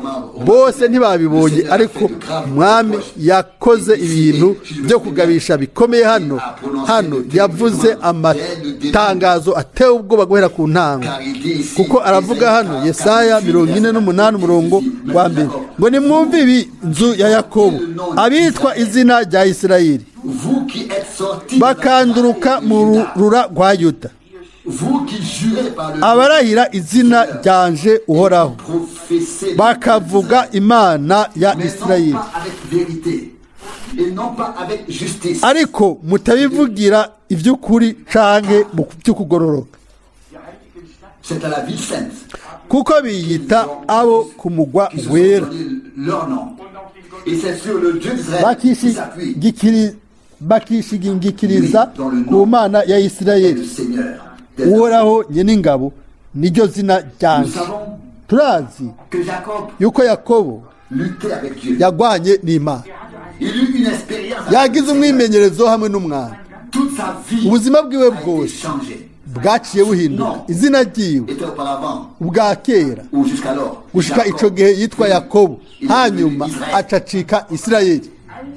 bose ntibabibonye, ariko Mwami yakoze ibintu byo kugabisha bikomeye hano. Hano yavuze amatangazo ateye ubwoba guhera ku ntango, kuko aravuga hano, Yesaya 48 umurongo wa 1, ngo: "Nimwumve ibi, nzu ya Yakobo, abitwa izina rya Isirayeli, Vous qui êtes sortis bakanduruka mu rura rwa Yuda, vous qui jurez par le abarahira izina ryanje Uhoraho, professez bakavuga Imana ya mais non Isirayeli, pas avec vérité et non pas avec justice. ariko mutabivugira iby'ukuri canke mu by'ukugororoka, C'est à la ville sainte kuko biyita abo ku mugwa qui se sont wera, donné leur nom. Et c'est sur le Dieu d'Israël qui s'appuie Bakishingikiriza ku Mana ya Isirayeli, le Seigneur des armées. Uhoraho Nyen'ingabo niryo zina Nous ryanje." savons Turazi que Jacob yuko Yakobo luttait avec Dieu. yagwanye n'Imana. Il eut une expérience avec Yagize le Seigneur. umwimenyerezo hamwe n'Umwami. Toute sa vie Ubuzima bwiwe a été bwose changée. bwaciye buhinduka. Izina ryiwe Était auparavant ubwa kera, ou jusqu'alors gushika Jacob. ico gihe yitwa Yakobo, Il est hanyuma devenu Israël. acacika Isirayeli.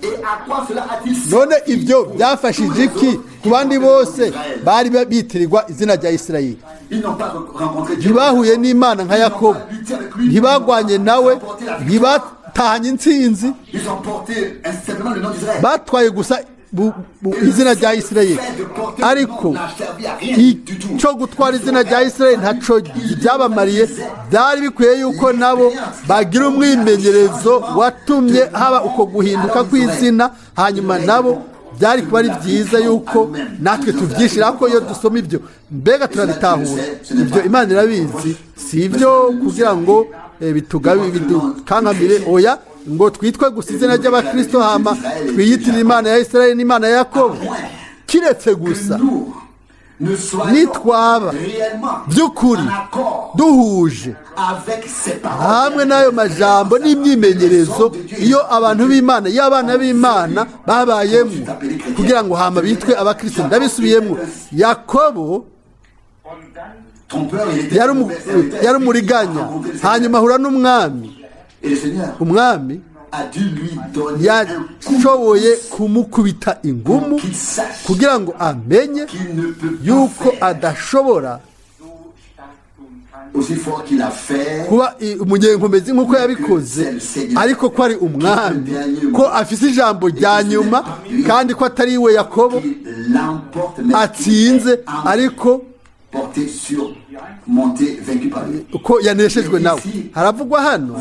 Et à quoi cela a-t-il None servi ibyo pour byafashije tous les iki autres qui Ku bandi bose bari bitirirwa izina rya Isirayeli. Ntibahuye n'Imana nka Yakobo, ntibagwanye nawe, ntibatahanye intsinzi, batwaye gusa izina rya Isirayeli. Ariko icyo gutwara izina rya Isirayeli ntaco byabamariye. Byari bikwiye yuko nabo bagira umwimenyerezo watumye haba uko guhinduka kw'izina, hanyuma nabo byari kuba ari byiza yuko natwe tubyishyira ko iyo dusoma ibyo, mbega turabitahura? Ibyo Imana irabizi. Si ibyo kugira ngo bidukankamire, oya, ngo twitwe gusa izina ry'Abakristo, hama twiyitirire Imana ya Isirayeli n'Imana ya Yakobo, kiretse gusa nitwaba by'ukuri duhuje hamwe n'ayo majambo n'imyimenyerezo iyo abantu b'Imana, iyo abana b'Imana babayemo kugira ngo hama bitwe Abakristo. Ndabisubiyemo: Yakobo yari umuriganya, hanyuma ahura n'Umwami. Umwami yashoboye kumukubita ingumu kugira ngo amenye yuko adashobora kuba umunyenkomezi nk'uko yabikoze, ariko ko ari Umwami, ko afise ijambo rya nyuma, kandi ko atari we Yakobo atsinze, ariko ko yaneshejwe nawe. Haravugwa hano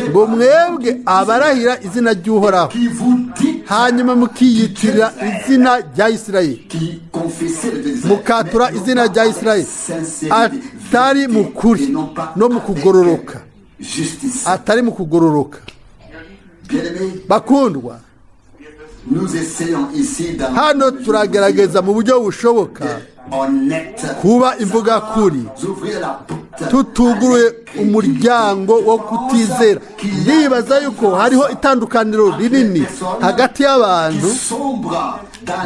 ngo: "Mwebwe abarahira izina ry'Uhoraho, hanyuma mukiyitirira izina rya Isirayeli, mukatura izina rya Isirayeli, atari mu kuri no mu kugororoka, atari mu kugororoka." Bakundwa, hano turagerageza mu buryo bushoboka kuba imvuga kuri, tutuguruye umuryango wo kutizera. Ndibaza yuko hariho itandukaniro rinini hagati y'abantu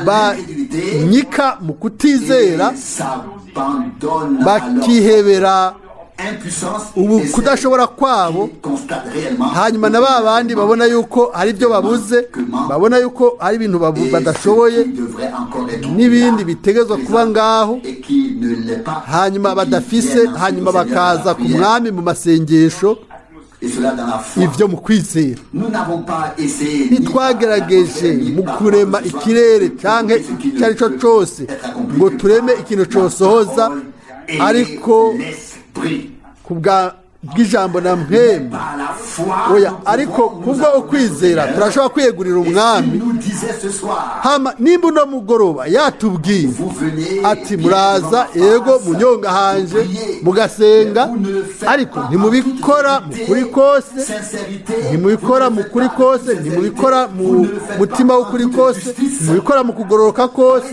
banyika mu kutizera, bakihebera ubu kudashobora kwabo, hanyuma na ba bandi babona yuko hari ibyo babuze, babona yuko hari ibintu badashoboye n'ibindi bitegezwa kuba ngaho, hanyuma badafise, hanyuma bakaza ku Mwami mu masengesho, ibyo mu kwizera. Ntitwagerageje mu kurema ikirere cyangwa icyo ari cyo cyose ngo tureme ikintu cyosohoza, ariko ku bw'ijambo na mpemu, oya, ariko kubwo ukwizera turashobora kwiyegurira Umwami. Hama nimba uno mugoroba yatubwiye ati: "Muraza, yego, munyonga hanje mugasenga, ariko ntimubikora mu kuri kose, ntimubikora mu kuri kose, ntimubikora mu mutima w'ukuri kose, ntimubikora mu kugororoka kose,"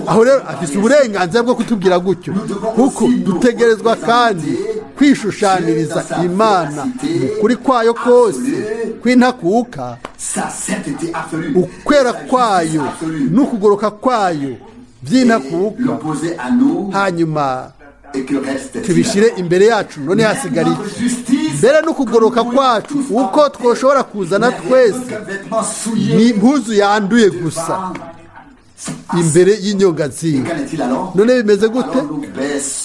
aho rero afise uburenganzira bwo kutubwira gutyo, kuko dutegerezwa kandi kwishushaniriza Imana mu kuri kwayo kose kw'intakuka, ukwera kwayo n'ukugoroka kwayo by'intakuka, hanyuma tubishyire imbere yacu. None hasigara iki? Mbere n'ukugoroka kwacu uko twoshobora kuzana twese ni impuzu yanduye gusa imbere y'inyongazinga. None bimeze gute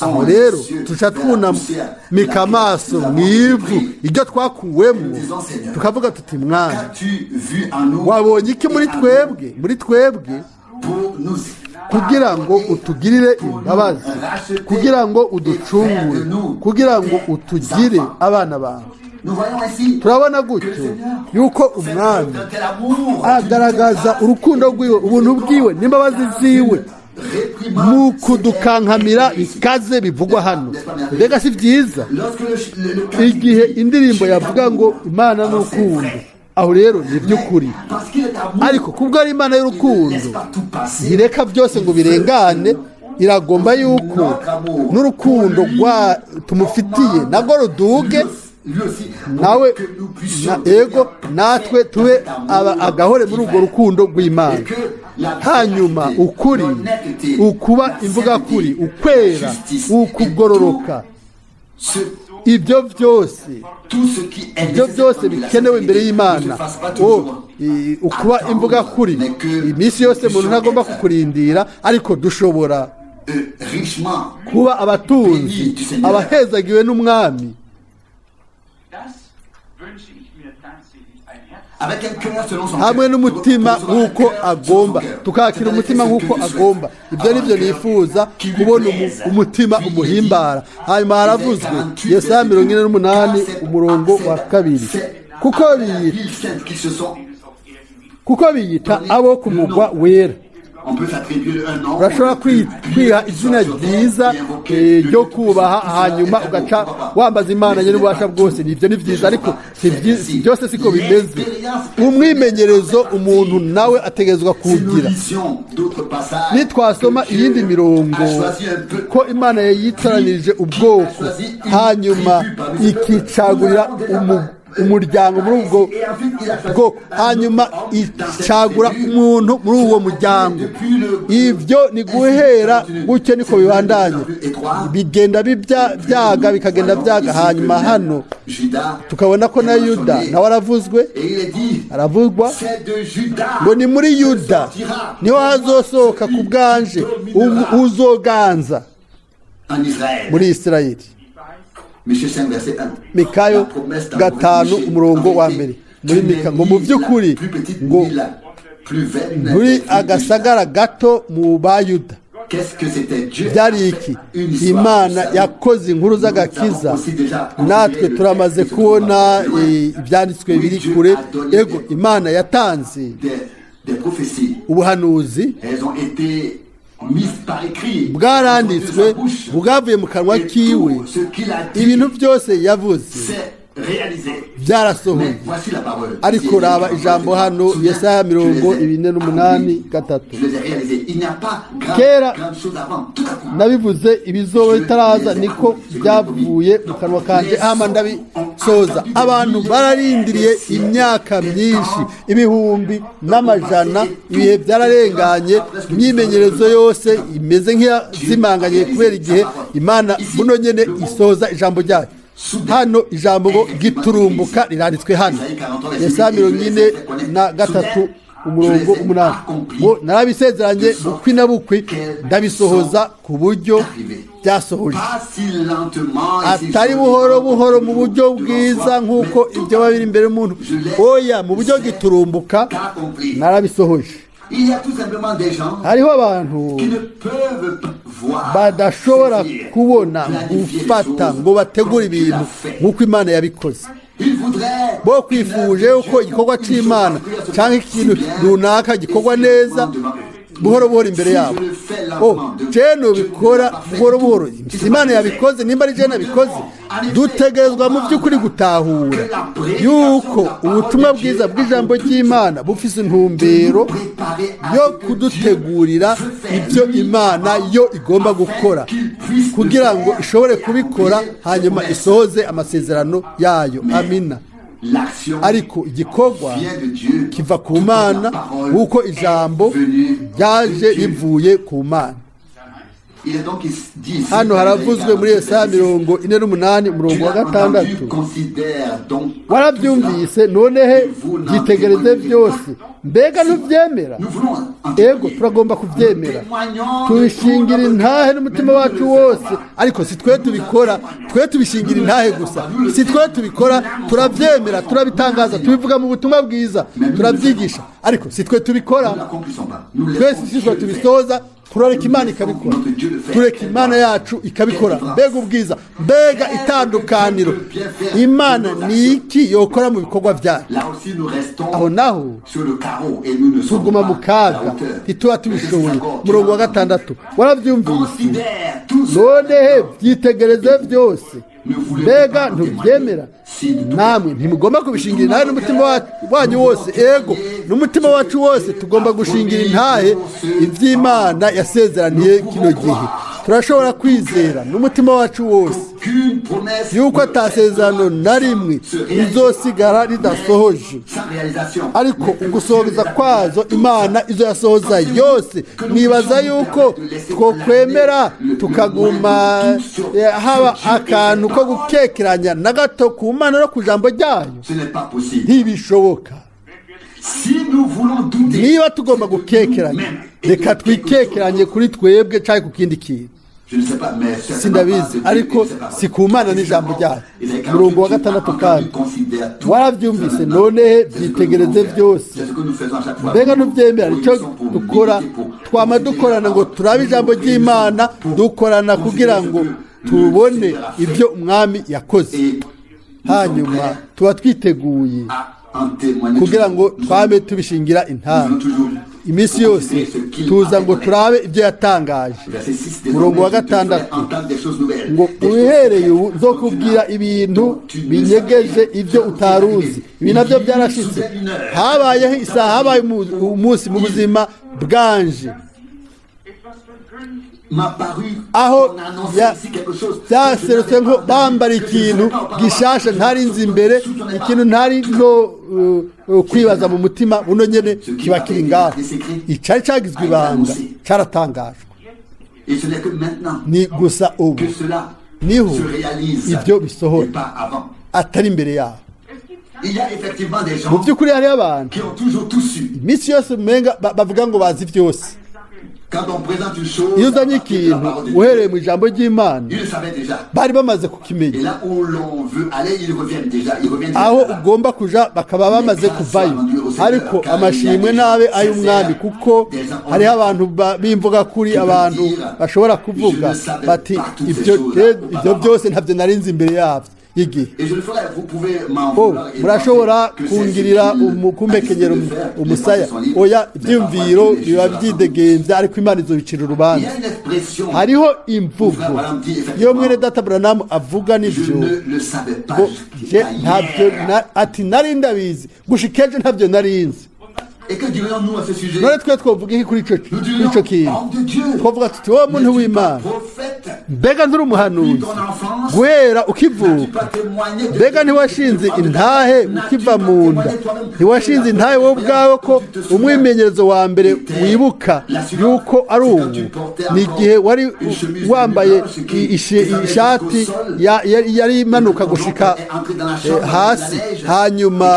aho rero? Tuca twunamika amaso mu ivu ibyo twakuwemo, tukavuga tuti: "Mwana, wabonye iki muri twebwe, muri twebwe, kugira ngo utugirire imbabazi, kugira ngo uducungure, kugira ngo utugire abana bawe?" Turabona gutyo yuko Umwami agaragaza urukundo rwiwe, ubuntu bwiwe n'imbabazi ziwe mu kudukankamira bikaze bivugwa hano. Mbega si byiza? Igihe indirimbo yavuga ngo Imana ni urukundo, aho rero ni iby'ukuri, ariko kubwo ari Imana y'urukundo, ntireka byose ngo birengane. Iragomba yuko n'urukundo rwa tumufitiye nabwo ruduge, nawe ego natwe tube agahore muri urwo rukundo rw'Imana, hanyuma ukuri, ukuba imvuga kuri, ukwera, ukugororoka, Ibyo byose, ibyo byose bikenewe imbere y'Imana, ukuba imvuga kuri iminsi yose umuntu ntagomba kukurindira, ariko dushobora kuba abatunzi, abahezagiwe n'Umwami hamwe n'umutima nk'uko agomba, tukakira umutima nk'uko agomba. Ibyo ni byo nifuza kubona, umutima umuhimbara. Hanyuma haravuzwe Yesaya 48 umurongo wa 2: "Kuko biyita abo ku mugwa wera." Urashobora kwiha izina ryiza ryo kubaha, hanyuma ugaca wambaza Imana n'ububasha bwose. Nibyo ni byiza, ariko byose siko bimeze. Umwimenyerezo umuntu nawe ategerezwa kuwugira. Nitwasoma iyindi mirongo ko Imana yayitoranirije ubwoko, hanyuma ikicagurira umuryango muri ubwo bwoko, hanyuma icagura umuntu muri uwo muryango, ibyo ni guhera gutyo niko bibandanye, bigenda byaga, bikagenda byaga. Hanyuma hano tukabona ko na Yuda nawe aravuzwe, aravugwa ngo ni muri Yuda niho hazosohoka ku bwanje uzoganza muri Isirayeli. Mikayo 5 umurongo wa 1, muri Mika ngo: "Mu by'ukuri ngo nturi agasagara gato mu Bayuda." Byari iki? Imana yakoze inkuru z'agakiza. Natwe turamaze kubona ibyanditswe biri kure. Ego, Imana yatanze ubuhanuzi, bwaranditswe, bwavuye mu kanwa kiwe. Ibintu byose yavuze byarasohoye. Ariko raba ijambo hano, Yesaya 48:3: "Kera nabivuze ibizoba bitaraza, niko byavuye mu kanwa kanjye, hama ndabisoza." Abantu bararindiriye imyaka myinshi, ibihumbi n'amajana, ibihe byararenganye, imyimenyerezo yose imeze nk'iyazimanganye kubera igihe. Imana buno nyene isoza ijambo ryayo. Hano ijambo ngo "giturumbuka" riranditswe hano, Yesaya 43 umurongo 8 ngo: "Narabisezeranye bukwi na bukwi, ndabisohoza ku buryo byasohoje." Atari buhoro buhoro mu buryo bwiza nk'uko ibyo biba biri imbere y'umuntu, oya, mu buryo giturumbuka narabisohoje. Hariho abantu badashobora kubona, gufata ngo bategure ibintu nk'uko Imana yabikoze. Bo kwifuje yuko igikorwa cy'Imana cyangwa ikintu runaka gikorwa neza buhoro buhoro imbere yabo. Oh, jene ubikora buhoro buhoro, Imana yabikoze nimba ari jene abikoze. Dutegerezwa mu by'ukuri gutahura yuko ubutumwa bwiza bw'ijambo ry'Imana bufise intumbero yo kudutegurira ibyo Imana yo igomba gukora, kugira ngo ishobore kubikora, hanyuma isohoze amasezerano yayo. Amina. Ariko igikorwa kiva ku Mana, nk'uko ijambo ryaje rivuye ku Mana. Hano haravuzwe muri Yesaya 48 umurongo wa 6: "Warabyumvise, nonehe byitegereze byose, mbega ntubyemera?" Ego, turagomba kubyemera, tubishingira intahe n'umutima wacu wose, ariko si twe tubikora. Twe tubishingira intahe gusa, si twe tubikora. Turabyemera, turabitangaza, tubivuga mu butumwa bwiza, turabyigisha, ariko si twe tubikora. Twese si twe tubisoza, turareka Imana ikabikora, tureka Imana yacu ikabikora. Mbega ubwiza, mbega itandukaniro! Imana ni iki yokora mu bikorwa byayo? Aho naho tuguma mu kaga, ntituba tubishoboye. Umurongo wa 6: "Warabyumvise, nonehe byitegereze byose, mbega ntubyemera?" Namwe ntimugomba kubishingira intahe n'umutima wanyu wose? Ego, n'umutima wacu wose tugomba gushingira intahe iby'Imana yasezeraniye kino gihe. Turashobora kwizera n'umutima wacu wose qu'aucune promesse yuko ne atasezerano na rimwe se réalisera rizosigara ridasohoje, sans réalisation. Ariko ugusohoza kwazo Imana izo yasohoza yose. Nibaza yuko twokwemera tukaguma haba akantu ko gukekeranya na gato ku Mana no ku ijambo ryayo? Ce n'est pas possible. Ntibishoboka. Si nous voulons douter, Niba tugomba gukekeranya, reka twikekeranye kuri twebwe cyangwa ku kindi kintu. je ne sais pas, mais certainement Sindabizi, pas de Dieu ariko et de ses paroles. si ku Mana n'ijambo ryayo. Umurongo wa 6 kandi: "Warabyumvise, none byitegereze byose." Mbega ntubyemera? Nicyo dukora, twama dukorana ngo turabe ijambo ry'Imana, dukorana kugira ngo tubone ibyo Umwami yakoze, hanyuma tuba twiteguye kugira ngo twame tubishingira intama. Iminsi yose tuza ngo turabe ibyo yatangaje. Umurongo wa 6 ngo: "Uhereye ubu nzokubwira ibintu binyegeje, ibyo utaruzi." Ibi nabyo byarashitse. Habayeho isaha, habaye umunsi mu buzima bwanje aho byaserutse ngo bambara ikintu gishasha ntari nzi imbere, ikintu ntari no kwibaza mu mutima. Buno nyene kiba kiri ngaho. Icari cagizwe ibanga caratangajwe. Ni gusa ubu niho ibyo bisohora, atari imbere yabo. Mu by'ukuri hariho abantu iminsi yose umenga bavuga ngo bazi byose. Iyo uzanye ikintu uhereye mu ijambo ry'Imana, bari bamaze kukimenya. Aho ugomba kuja bakaba bamaze kuvayo. Ariko amashimwe nabe ay'Umwami, kuko hariho abantu b'imvuga kuri, abantu bashobora kuvuga bati: Ibyo byose ntabyo narinzi imbere yabyo y'igihe." Oh, murashobora kungirira kumpekenyera umusaya. Oya, ibyiyumviro biba byidegembya, ariko Imana izobicira urubanza. Hariho imvugo iyo mwene data Branham avuga, nivyo ngo je ntabyo ati nari ndabizi gushika ejo, ntabyo nari nzi. None twe twovuga iki kuri ico kintu? Twovuga tuti: "Wowe muntu w'Imana, mbega nturi umuhanuzi guhera ukivuka? Mbega ntiwashinze intahe ukiva mu nda? Ntiwashinze intahe wowe ubwawe ko umwimenyerezo wa mbere wibuka yuko ari ubu ni igihe wari wambaye ishati yari imanuka gushika hasi, hanyuma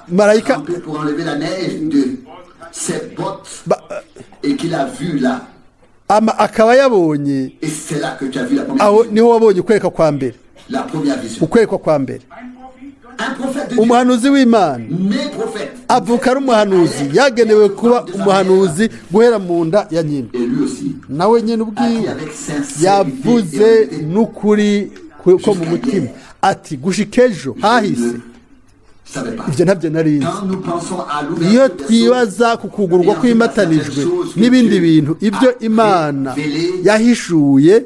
marayika pour enlever la neige de ses bottes et qu'il a vu là. Akaba yabonye Et c'est là que tu as vu la première aho vision. Niho wabonye ukwerekwa kwa mbere." La première vision. Ukwerekwa kwa mbere. Un prophète de Dieu, Umuhanuzi w'Imana né prophète. avuka ari umuhanuzi, yagenewe kuba umuhanuzi guhera mu nda ya nyina. Et lui aussi Nawe nyine ubwiwe yavuze n'ukuri ko mu mutima ati: "Gushika ejo hahise savait pas. ibyo ntabyo nari nzi." Quand nous pensons à l'ouverture Iyo des twibaza ku kugurwa kw'imatanijwe n'ibindi bintu, ibyo Imana yahishuye,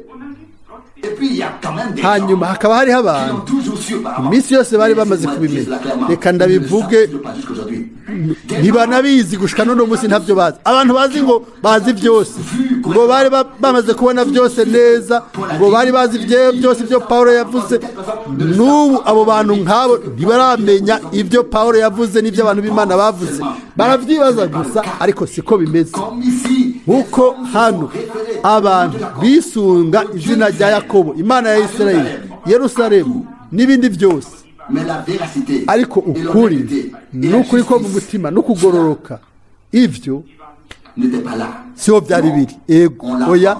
Et puis il y a quand même des hanyuma gens hakaba hariho qui abantu l'ont toujours su auparavant. iminsi yose bari bamaze kubimenya. Reka ndabivuge, ntibanabizi gushika n'uno munsi, ntabyo bazi. Abantu bazi ngo bazi byose, ngo bari bamaze kubona byose neza, ngo bari bazi byose ibyo Pawulo yavuze, n'ubu abo bantu nk'abo ntibaramenya ibyo Pawulo yavuze n'ibyo abantu b'Imana bavuze. Barabyibaza gusa, ariko siko bimeze. Comme ici, Nk'uko hano abantu bisunga izina rya Yakobo, Imana ya Isirayeli, Yerusalemu n'ibindi byose, mais la véracité ariko ukuri n'ukuri ko mu mutima no kugororoka, ibyo n'était pas là. Siho byari biri. Ego, oya,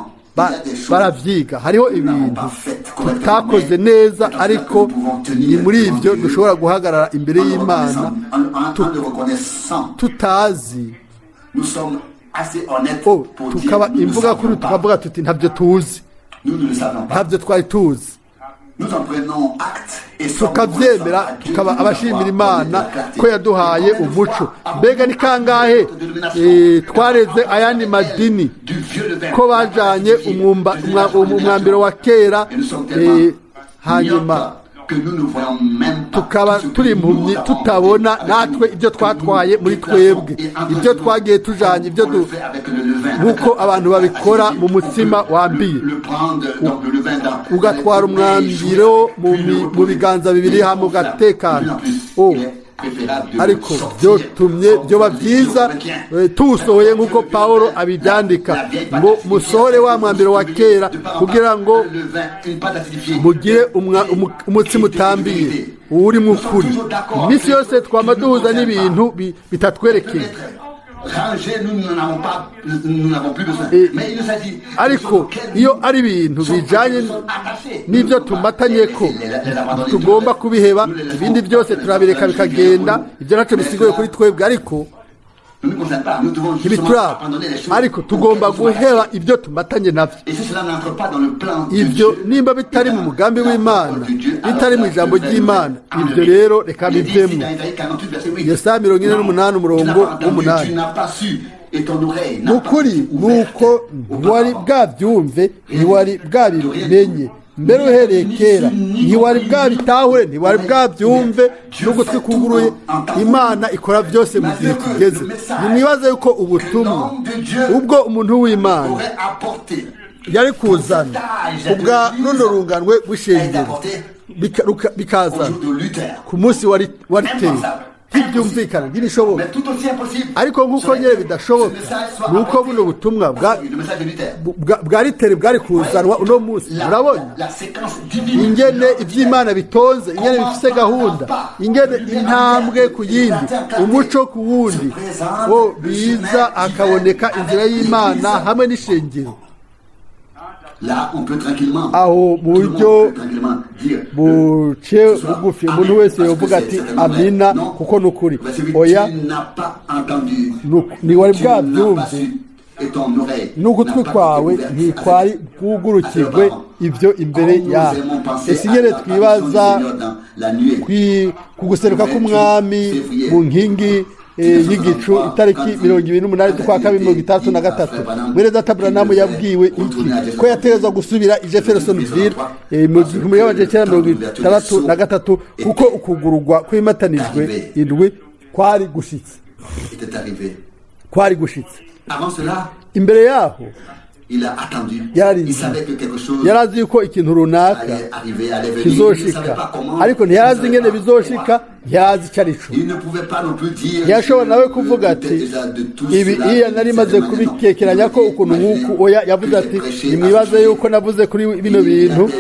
baravyiga. Hariho ibintu tutakoze neza, ariko ni muri ibyo dushobora guhagarara imbere En le y'Imana reconnaissant, en le reconnaissant, tutazi. nous sommes assez honnêtes Oh, pour dire tukaba nous ne imvuga kuri savions pas. tukavuga tuti: "Ntabyo tuzi." Nous ne le savions pas. Ntabyo twari tuzi. Nous en prenons acte et sommes Tukabyemera, reconnaissants à Dieu tukaba de nous abashimira avoir Imana donné de la clarté. ko yaduhaye umuco. Mbega ni kangahe twareze ayandi madini ko bajanye umwambiro wa kera, hanyuma Que nous ne voyons même pas Tukaba tout ce que turi nous impumyi avons tutabona avec natwe nous, ibyo que twatwaye nous muri déplaçons twebwe et ibyo entre twagiye nous, tujanye ibyo on du le fait avec le levain, avec nk'uko la- abantu babikora mu mutsima on peut wambiye le prendre, donc le levain dans- ugatwara dans les mains et jouer umwambiro avec, mu puis le mi- mu reposer. biganza bibiri Mais hama on fait la- ugatekana. de plus en plus, Oh. il est préférable de le Ariko sortir byotumye comme byoba les byiza Corinthiens. tuwusohoye nk'uko Pawulo abibyandika ngo musohore wa mwambiro wa kera kugira ngo mugire umutsima utambiye uwurimo ukuri. Iminsi yose twama duhuza n'ibintu bitatwerekeye. Ariko iyo ari ibintu bijanye n'ibyo tumatanye ko tugomba kubiheba, ibindi byose turabireka bikagenda. Ibyo ntaco bisigoye kuri twebwe, ariko ntibituraba, ariko tugomba guheba ibyo tumatanye nabyo. Ibyo nimba bitari mu mugambi w'Imana, bitari mu ijambo ry'Imana, ibyo rero reka bivemo. Yesaya 48 umurongo w'umunani. Mu kuri ni uko ntiwari bwabyumve, ntiwari bwabimenye mbere uhereye kera, ntiwari bwabitahure, ntiwari bwabyumve n'ugutwi kuguruye. Imana ikora byose mu gihe kigeze. Nimwibaze yuko ubutumwa ubwo umuntu w'Imana yari kuzana ubwa runo runganwe rw'ishengero bikazana ku munsi wa Riteri, ntibyumvikana, ntibishoboka. Ariko nk'uko nyine bidashoboka ni uko buno butumwa bwa Riteri bwari kuzanwa uno munsi. Murabona ingene iby'Imana bitonze, ingene bifise gahunda, ingene intambwe ku yindi, umuco ku wundi, wo biza hakaboneka inzira y'Imana hamwe n'ishengero. Aho mu buryo buciye bugufi umuntu wese yovuga ati amina, kuko ni ukuri. Oya, ntiwari bwabyumve n'ugutwi kwawe ntikwari bwugurukirwe ibyo imbere yawe. Ese ingene twibaza ku guseruka k'Umwami mu nkingi y'igicu itariki 28 z'ukwa kabiri 1963? Mwene data Branham yabwiwe iki? Ko yategerezwa gusubira i Jeffersonville mu 1963, kuko ukugururwa kw'imatanijwe indwi kwari gushitse, kwari gushitse. Imbere yaho yararinze, yarazi yuko ikintu runaka kizoshika, ariko ntiyarazi ingene bizoshika, ntiyarazi icyo ari cyo. Ntiyashobora nawe kuvuga ati ibi iya nari maze kubikekeranya ko ukuntu nk'uku. Oya, yavuze ati nimwibaze yuko navuze kuri bino bintu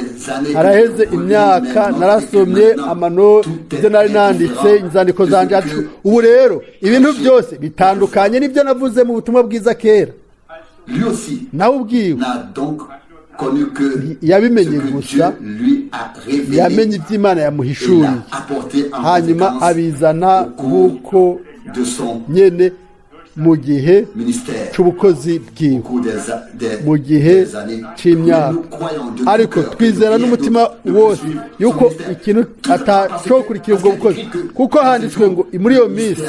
haraheze imyaka, narasomye amano ibyo nari nanditse, inzandiko zanje. Ubu rero ibintu byose bitandukanye n'ibyo navuze mu butumwa bwiza kera. Nawe ubwiwe yabimenye gusa, yamenye iby'Imana yamuhishuriye, hanyuma abizana nk'uko nyene mu gihe c'ubukozi bwiwe, mu gihe c'imyaka. Ariko twizera n'umutima wose yuko ikintu atacokurikira ubwo bukozi, kuko handitswe ngo muri iyo minsi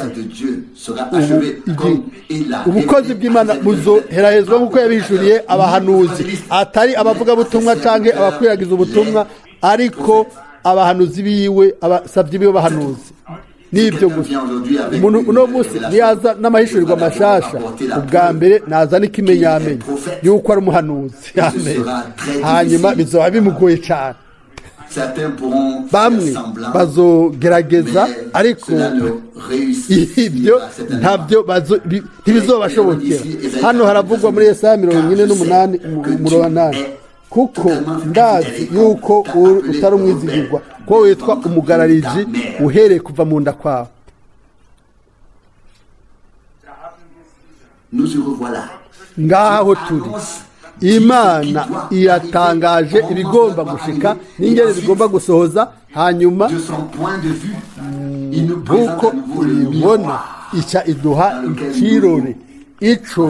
ubukozi bw'Imana buzoherahezwa nk'uko yabihishuriye abahanuzi, atari abavugabutumwa canke abakwiragiza ubutumwa, ariko abahanuzi biwe, abasavyi biwe bahanuzi. Nibyo gusa. Umuntu uno munsi niyaza n'amahishurirwa mashasha, ubwa mbere naza n'ikimenyamenya yuko ari umuhanuzi, amen, hanyuma bizoba bimugoye cyane. Bamwe bazogerageza, ariko ibyo ntabyo ntibizobashobokera. Hano haravugwa muri Yesaya 48 umurongo 8: kuko ndazi yuko utari umwizigirwa, ko witwa umugarariji uhereye kuva mu nda kwawe. Ngaho turi. Imana iratangaje ibigomba gushika n'ingene bigomba gusohoza, hanyuma nk'uko ibibona ica iduha ikirore ico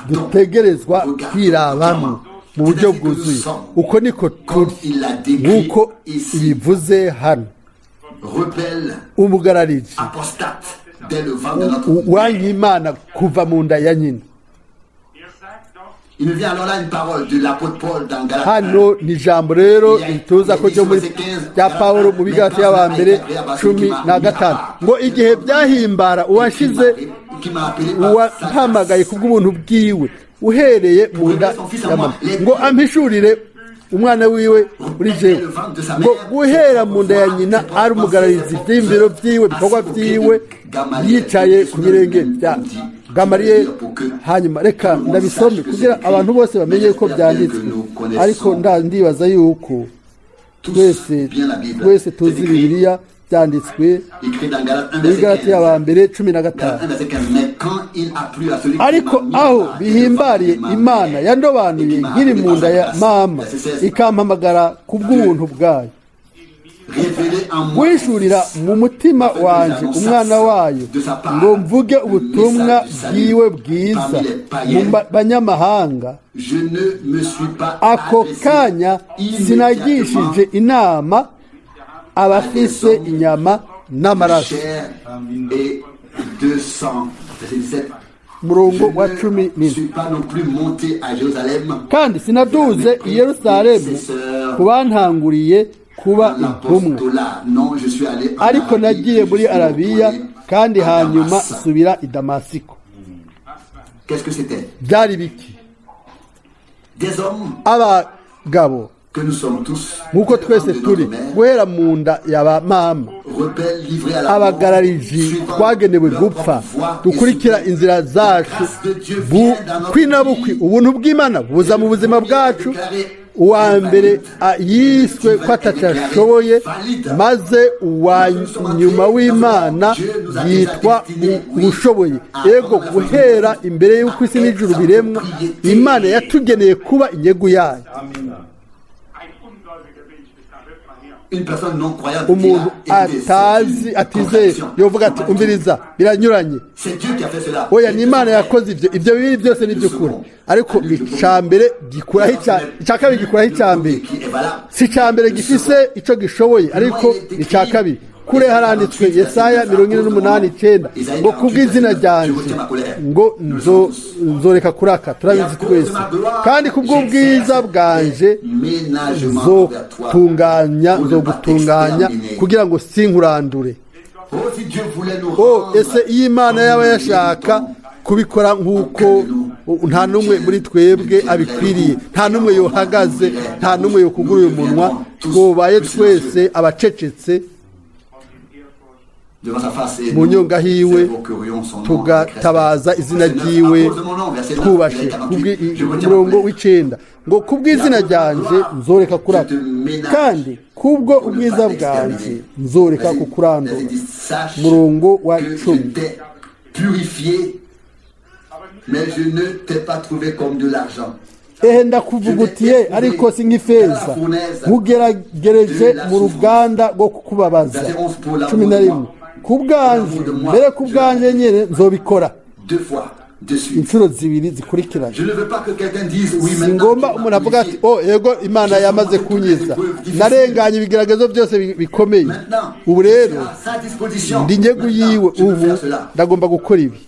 dutegerezwa kwirabamwo mu buryo bwuzuye. Uko niko turi, nk'uko ibivuze hano: umugarariji wankimana kuva mu nda ya nyina. Il me vient alors là une parole de l'apôtre Paul dans Galates. Hano ni ijambo rero rituza ko ryo muri rya Pawulo mu Bigarati y'Abambere 15, ngo igihe byahimbara uwashize Qui m'a appelé par sa uwampamagaye grâce. kubw'ubuntu bwiwe uhereye mu nda ya mama, ngo ampishurire umwana wiwe uri jewe, ngo guhera mu nda ya nyina ari umugararizi ibyiyumviro byiwe, ibikorwa byiwe, yicaye ku birenge bya Gamariyeri. Hanyuma reka ndabisome kugira abantu bose bamenye ko byanditswe, ariko ndibaza yuko Tous twese bien la Bible. twese tuzi C'est écrit, Bibiliya. Byanditswe écrit dans Galates 1, muri verset Galati 15. y'Abambere 15. Galates 1, verset 15. Mais quand il a plu à celui qui Ariko m'a mis à aho part, bihimbariye et m'a Imana yandobanuye et qui m'a nkiri appelé mu par nda sa ya grâce. mama, Verset 16. ikampamagara kubw'ubuntu bwayo, Révélé en moi. guhishurira mu mutima wanje umwana wayo, ngo mvuge ubutumwa bwiwe bwiza mu banyamahanga, Je ne me suis pas ako adressé kanya sinagishije inama abafise inyama n'amaraso. Chair et de sang. Verset 17. Umurongo wa Je cumi ne n'indwi. suis pas non plus monté à Jérusalem Kandi sinaduze i Yerusalemu ku bantanguriye kuba dans intumwa, l'apostolat. Non, je suis allé en ariko Arabie, nagiye je muri suis Arabiya, retourné kandi à hanyuma Damas. nsubira i Damasiko. Qu'est-ce que c'était? Byari biki? Des hommes Abagabo que nous sommes tous, nk'uko twese turi, guhera mu nda ya ba mama, rebelles livrés à la mort, abagarariji suivant twagenewe leur gupfa, propre voie et dukurikira soudain, inzira zacu. la grâce de Dieu vient dans notre Bukwi na bukwi vie. ubuntu bw'Imana buza mu buzima bwacu. Uwa mbere yiswe ko atacashoboye, maze uwa nyuma w'Imana yitwa ushoboye. Ego, guhera imbere y'uko isi n'ijuru biremwa, Imana yatugeneye kuba inyegu yayo. Ein Ungläubiger bin ich, da hört man her. Une personne non croyante Umuntu dira, écoutez, c'est atazi une atizeye contradiction. yovuga ati: "Umviriza, biranyuranye." C'est Dieu qui a fait cela. Oya, ni Imana yakoze ibyo. Ibyo bibiri byose ni iby'ukuri, ariko icya mbere gikuraho icya kabiri, gikuraho icya mbere. Qui est valable. Si icya mbere gifise icyo gishoboye, ariko icya kabiri. Kure haranditswe Yesaya 48:9 ngo: "Kubw'izina ryanje ngo nzoreka kuraka." Turabizi twese. "Kandi kubw'ubwiza bwanje nzotunganya, nzogutunganya kugira ngo sinkurandure." Oh, si Dieu voulait nous O rendre ese iyo Imana yaba yashaka kubikora nk'uko nta n'umwe muri twebwe abikwiriye, nta n'umwe yohagaze, nta n'umwe yokuguruye umunwa, twobaye twese abacecetse devant sa face et mu nyonga hiwe, nous invoquerions son nom avec tugatabaza respect. izina Verset 9, ryiwe à cause de mon nom, verset 9, twubashe. 48, je retiens Umurongo ma colère. w'icenda ngo: "Kubw'izina ryanje nzoreka kuraka, kandi kubwo ubwiza bwanje nzoreka kukurandura." Verset 10, sache Umurongo wa que je 10. t'ai purifié, mais je ne t'ai pas trouvé comme de l'argent. Ehe, ndakuvugutiye, ariko si nk'ifeza, nkugeragereje mu ruganda rwo kukubabaza. 11. Ku bwanje, mbere ku bwanje nyine nzobikora Deux fois de suite. inshuro zibiri zikurikiranye. Je ne veux pas que quelqu'un dise oui Si maintenant. ngomba tu m'as umuntu avuga ati: purifié. "Oh yego, Imana yamaze kunyiza, narenganye ibigeragezo byose bikomeye." Maintenant, Ubu je rero suis à sa disposition. ndi nyegu Maintenant, yiwe, je peux ubu faire cela. ndagomba gukora ibi.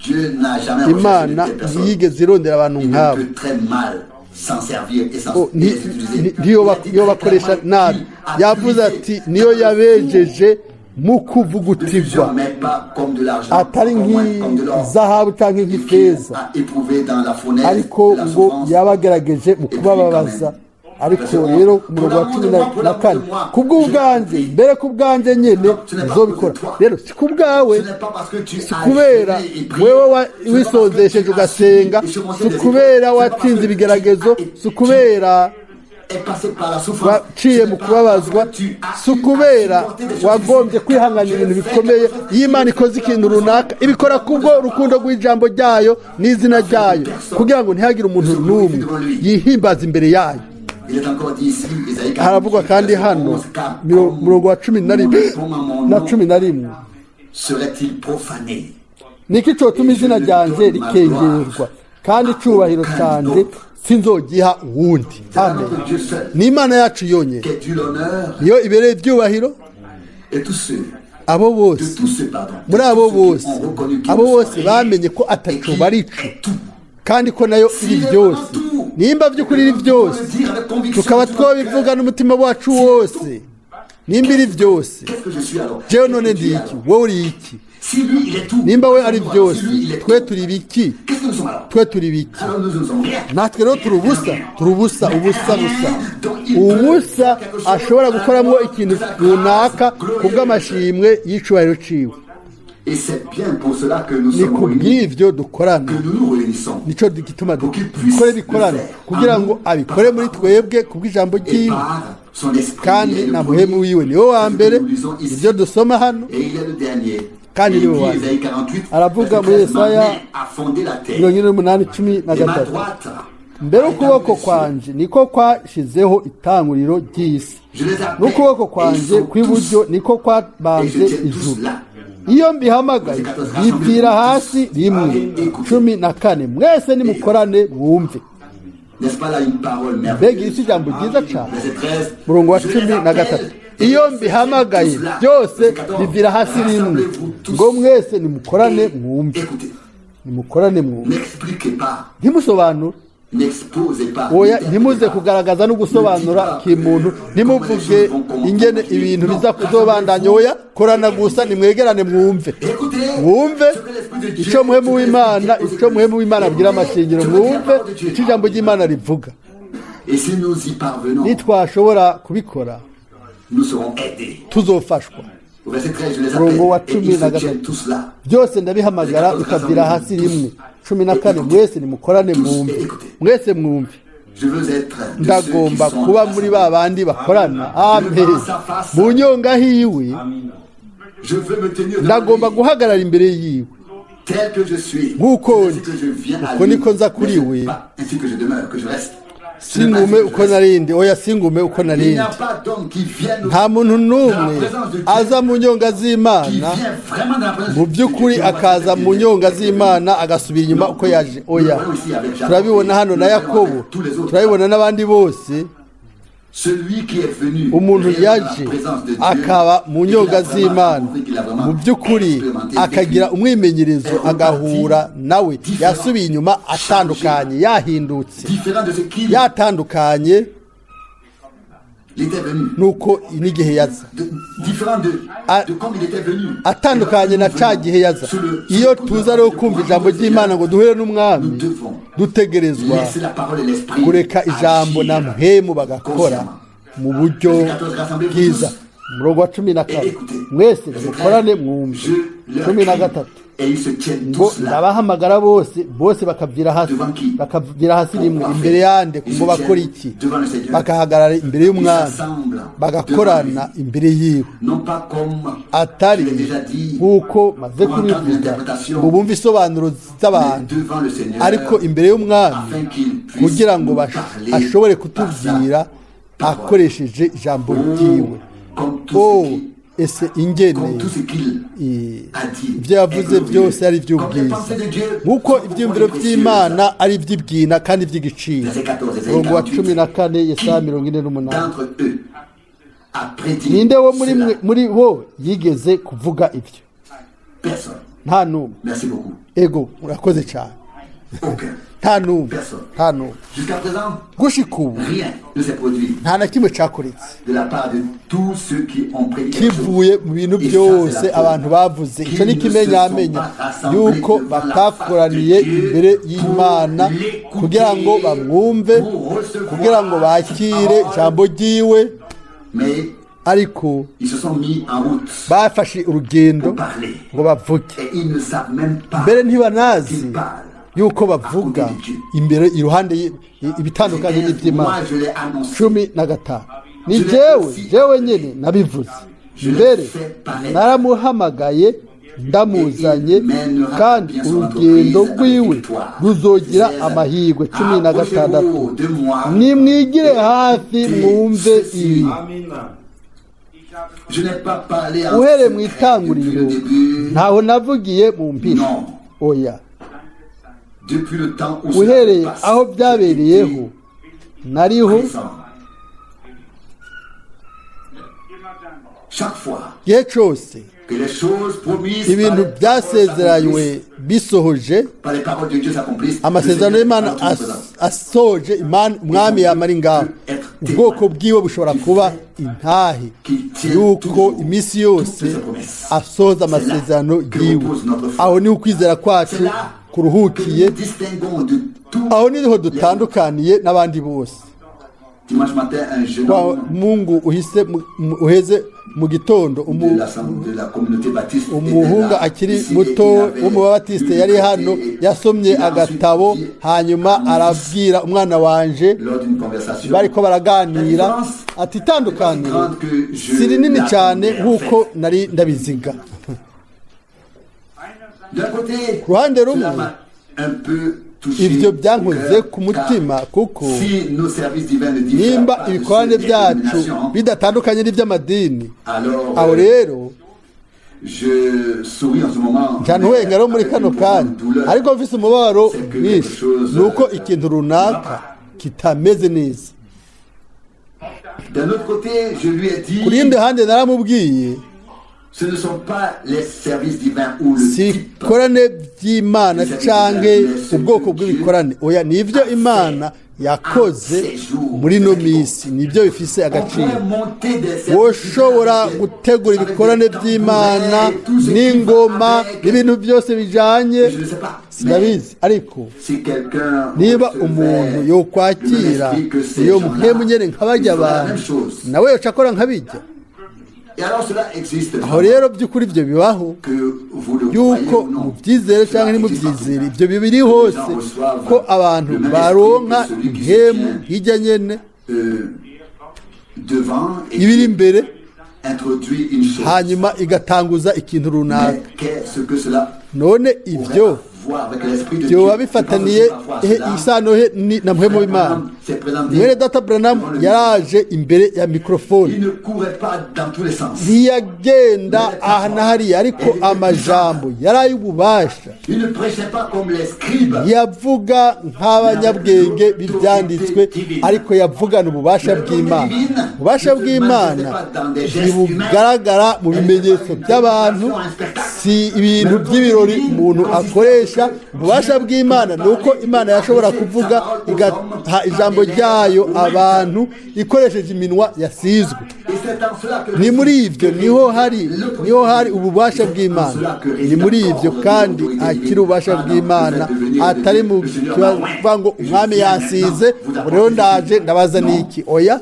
Dieu n'a jamais recherché Imana de telles personnes. ntiyigeze irondera abantu Il ne nk'abo. peut très mal s'en servir et s'en Oh, et les utiliser. ntiyoba Il a dit très yobakoresha clairement nabi. qu'il a Yavuze purifié ati niyo yabejeje mu kuvugutirwa, mais pas comme de l'argent, atari encore moins comme de l'or. nk'izahabu cyangwa Et qu'il nk'ifeza, a éprouvé dans la fournaise ariko de la ngo souffrance. yabagerageje mu kubababaza. Ariko rero umurongo wa 14: "Kubw'ubwanjye, mbere ku bwanjye nyine nzobikora." Rero si ku bwawe, Ce n'est pas parce que tu si as kubera jeûné et prié, wewe ce n'est pas parce que wisonzesheje tu as ugasenga, subi et surmonté si des kubera épreuves, ce n'est pas watsinze parce que ibigeragezo, tu as- si kubera est passé par la souffrance. waciye Ce mu n'est pas kubabazwa, parce que tu as si eu à ukubera supporter des choses wagombye difficiles. kwihanganira ibintu bikomeye. Iyo Imana ikoze ikintu runaka, ibikora kubwo urukundo rw'ijambo ryayo n'izina ryayo, kugira ngo ntihagire umuntu n'umwe yihimbaza imbere yayo. Il est encore dit ici, Isaïe Haravugwa kandi hano 11, car murongo wa 11 comment mon na nom 11: serait-il profané? "Niki cotuma izina ryanje rikengerwa, kandi icubahiro canje sinzogiha uwundi?" C'est à Amen. notre Dieu seul Ni Imana yacu yonyine qu'est dû l'honneur niyo ibereye ibyubahiro. et tous ceux, Abo de bose, tous ceux, pardon, de muri abo tous ceux bose, qui ont reconnu qu'ils abo ne sont bose rien bamenye ko et ataco qui barico est tout. Kandi ko nayo iri byose, nimba by'ukuri iri byose, tukaba twabivuga n'umutima wacu wose, nimba iri byose, Qu'est-ce que je suis alors? Jewe none ndi iki? Wowe uri iki? Si lui, il est tout, Nimba we ari nous, byose, si lui, il est twe tout, turi biki? qu'est-ce que nous sommes alors? Twe turi biki? Alors nous ne sommes rien. Natwe rero turi ubusa, turi ubusa, ubusa busa, ubusa. Ashobora gukoramo ikintu runaka ku bw'amashimwe y'icubahiro ciwe. Et c'est bien pour cela que nous Ni sommes ku réunis, bw'ivyo dukorana, que nous nous réunissons. Nico gituma dukore bikorana, kugira ngo abikore muri twebwe ku bw'ijambo Et ryiwe par son esprit, il kandi est le na premier. muhemu wiwe. Niwe wa C'est ce mbere, que nous lisons ici. ibyo dusoma hano. Et il est le dernier. Kandi Et il niwe dit, wa Isaïe 48, Aravuga verset muri 13, ma Yesaya main a fondé la terre. 48, cumi na Et ma gatatu droite Mbere a ukuboko établi les cieux. kwanje niko kwashizeho itanguriro ry'isi, Je les appelle, n'ukuboko et ils kwanje sont kw'iburyo tous, niko et je kwabambye tiens tous ijuru. là. Iyo mbihamagaye, bipfira hasi rimwe. 14, mwese nimukorane mwumve. N'est-ce pas là une parole Mbega merveilleuse? iri si ijambo ryiza cyane? Verset 13. Murongo wa Je les 13: appelle, et iyo ils se tiennent mbihamagaye, tous là. byose Verset 14. bivira hasi rimwe. Rassemblez-vous tous Ngo mwese nimukorane et mwumve. écoutez. Nimukorane mwumve. N'expliquez pas, Ntimusobanure. n'exposez pas, Oya, n'interprétez ntimuze pas. kugaragaza no gusobanura kimuntu, ntimuvuge ingene ibintu biza kuzobandanya. Oya, korana gusa, nimwegerane mwumve. Écoutez Mwumve ce que l'Esprit de Dieu, icyo muhemu ce que w'Imana, l'Esprit icyo muhemu w'Imana abwira Écoutez amashingiro, ce que dit la mwumve parole de Dieu. icyo ijambo ry'Imana rivuga. Et si nous y parvenons, Nitwashobora kubikora, nous serons aidés. tuzofashwa. Au verset 13, je les appelle Murongo wa et cumi ils na se tiennent gatatu: tous là. byose ndabihamagara, bikavira hasi rimwe. 14, mwese nimukorane mwumve, mwese mwumve. Je veux être de ceux qui Ndagomba sont kuba muri ba rassemblés. bandi bakorana, amen, mu nyonga hiwe. Je veux me tenir devant Ndagomba lui, guhagarara imbere yiwe tel que je suis. nk'uko Ainsi ndi. que je viens à Uko lui. niko nza kuri Mais ce we. n'est pas ainsi que je demeure, que je reste. Ce n'est pas Singume ainsi que je uko reste. narindi, oya, singume uko Il n'y narindi. a pas d'homme qui vienne Nta muntu dans n'umwe la présence de Dieu, aza mu nyonga qui z'Imana vient vraiment dans la présence mu de Dieu, by'ukuri qui akaza mu nyonga z'Imana agasubira inyuma uko yaje, oya. Turabibona hano na Yakobo, turabibona n'abandi bose. Celui qui est venu Umuntu réellement dans la yaje présence de Dieu, akaba mu et qu'il a nyonga vraiment z'Imana rencontré, qu'il a vraiment mu by'ukuri, expérimenté, akagira vécu, umwimenyerezo, est agahura nawe, yasubiye inyuma atandukanye, yahindutse, différent de ce qu'il yatandukanye était venu. Nuko n'igihe yaza, Différent de comme il était venu. Atandukanye na ca gihe yaza. Iyo tuza rero kumva ijambo ry'Imana ngo duhure n'Umwami, Nous devons dutegerezwa laisser la parole et l'esprit kureka ijambo na agir mpemu bagakora mu buryo bwiza. Umurongo wa 14: mwese nimukorane mwumve. Je leur 13: crie, et ils se tiennent ngo tous là. ndabahamagara bose, bose bakavira hasi, bakavira hasi rimwe. Imbere yande? Ngo bakora iki? Bakahagarara imbere y'Umwami, bagakorana imbere yiwe, Non pas comme atari je l'ai déjà dit, nk'uko maze pour entendre kubivuga, l'interprétation, ngo bumve isobanuro mais z'abantu, devant le Seigneur, ariko imbere y'Umwami, afin qu'il puisse kugira ngo nous parler ashobore par kutubwira sa parole. akoresheje ijambo ryiwe. Comme tout Oh, ce qui- ese ingene comme tout ce qu'il a dit ibyo yavuze est glorieux. byose ari Comme les iby'ubwiza, pensées de Dieu nk'uko sont ibyiyumviro précieuses. by'Imana ari iby'ibwina kandi iby'igiciro. Verset 14, Esaïe Umurongo wa 48. 14, Yesaya 48. D'entre eux a prédit Ninde wo muri cela? mwe, muri bo yigeze kuvuga ibyo? Personne. Nta n'umwe. Merci beaucoup. Ego, urakoze cyane. Aucun. Nta n'umwe, nta n'umwe. Jusqu'à présent, Gushika ubu, rien ne s'est produit nta na kimwe cyakoretse de la part de tous ceux qui ont prédit quelque chose. kivuye mu bintu Et ça, byose c'est la preuve abantu bavuze. Icyo qu'ils ni ne se sont ikimenyamenya pas rassemblés yuko devant la face batakoraniye de Dieu imbere pour y'Imana l'écouter, kugira ngo bamwumve, pour recevoir kugira ngo bakire sa parole. ijambo ryiwe, Mais ariko ils se sont mis en route bafashe urugendo pour parler. ngo bavuge. Et ils ne savent même pas Mbere ntibanazi qu'ils parlent. yuko bavuga imbere iruhande ibitandukanye n'iby'Imana. Moi, je l'ai annoncé. 15, ni jewe, jewe nyine nabivuze mbere, naramuhamagaye, ndamuzanye, kandi urugendo rwiwe ruzogira amahirwe. 16, nimwigire hafi mwumve ibi. Je n'ai pas parlé en Uhereye mu secret depuis itanguriro, le début. ntaho navugiye mu mpira, Non. oya. Depuis le temps où cela Uhereye se passe, aho byabereyeho, j'ai été nariho. présent. Chaque fois Igihe cyose que Que les choses promises Ibintu par les paroles byasezeranywe s'accomplissent, bisohoje, par les paroles de Dieu s'accomplissent, amasezerano le y'Imana Seigneur est en présence. asoje, Imana umwami yamara ngaho, ubwoko bwiwe bushobora kuba intahe yuko iminsi yose asoza amasezerano yiwe. Aho ni ukwizera kwacu C'est là kuruhukiye, que nous distinguons de tous aho niho dutandukaniye n'abandi bose. Dimanche matin, un jeune Kwa homme Mungu uhise uheze mu gitondo de de la communauté baptiste était umuhungu là, akiri ici, et muto il avait w'umubabatiste lu yari le hano, traité et yasomye il a ensuite agatabo, dit hanyuma à mon fils, arabwira umwana wanje lors d'une conversation, bariko baraganira, La différence ati itandukaniro n'est pas si grande que je si rinini cyane l'attendais, en nk'uko fait. Nari ndabiziga. D'un côté, Ku ruhande cela rumwe, m'a un peu touché ibyo au byankoze cœur, ku mutima car kuko si nos services divins ne diffèrent nimba pas de ibikorane ceux des byacu dénominations, bidatandukanye n'iby'amadini, alors aho rero je souris en ce moment, cyane mais uwenga rero muri avec kano une kanya, profonde douleur. Ariko mfise umubabaro C'est que mwinshi, quelque chose, ni uko ikintu runaka kitameze neza. D'un autre côté, je lui ai dit, Ku rundi ruhande naramubwiye, ce ne sont pas les services divins ou le si type ibikorane by'Imana canke ubwoko bw'ibikorane, oya, nibyo Imana yakoze muri ino minsi nibyo bifise On agaciro. pourrait monter des services Woshobora divins gutegura avec ibikorane des by'Imana tambourins et tout ce qui n'ingoma va avec. n'ibintu byose bijanye, Je ne sais pas. Mais sinabizi, ariko si quelqu'un niba recevait umuntu le même yokwakira esprit que ces iyo gens-là, mpemu nyene nk'abarya ils feraient la même abantu, chose. Nawe yoca akora nk'abijya. Et alors cela existe Aho rero by'ukuri ibyo bibaho, que vous le croyez yuko ou non. mubyizere cyangwa Cela existe ntimubyizere, partout. ibyo bibiri hose ko abantu baronka impemu hirya nyene Devant et ibiri qui imbere, introduit une chose. Hanyuma igatanguza ikintu runaka. Mais qu'est-ce que cela None pourrait ibyo avoir avec l'esprit de Dieu? byoba Je pense bifataniye aussi parfois à he cela. Isano he na mpemu Frère w'Imana? Branham s'est présenté Mwene data Branham devant le yaraje imbere ya mikrofone. Il ne courait pas dans tous les sens. Ntiyagenda aha na hariya, ariko amajambo yari ay'ububasha. Il ne prêchait pas comme les scribes. Yavuga nk'abanyabwenge b'ibyanditswe, ariko yavugana ububasha bw'Imana. Ububasha bw'Imana ntibugaragara mu bimenyetso by'abantu, si ibintu by'ibirori umuntu akoresha. Ububasha bw'Imana ni uko Imana yashobora kuvuga, igaha ijambo ryayo abantu ikoresheje iminwa yasizwe. Et c'est en cela que Ni muri ibyo niho hari ububasha bw'Imana. Ni muri ibyo kandi akiri ububasha bw'Imana, atari mu kibazo ngo umwami yasize, ubu rero ndaje ndabaza niki, oya.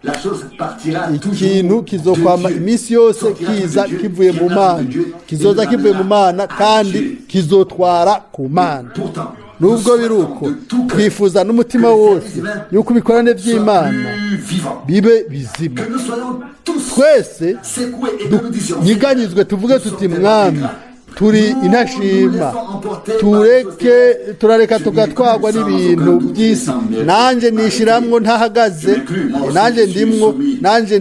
La chose partira Ikintu kizokwama iminsi yose kiza kivuye mu Mana, kizoza kivuye mu Mana kandi kizotwara ku Mana. Nubwo biri uko, twifuza n'umutima wose yuko ibikorane by'Imana bibe bizima, twese nyiganyizwe, tuvuge tuti: "Mwami, turi intashima." Tureke, turareka tugatwarwa n'ibintu by'isi. Nanjye nishiramwo ntahagaze, nanjye ndimwo, nanjye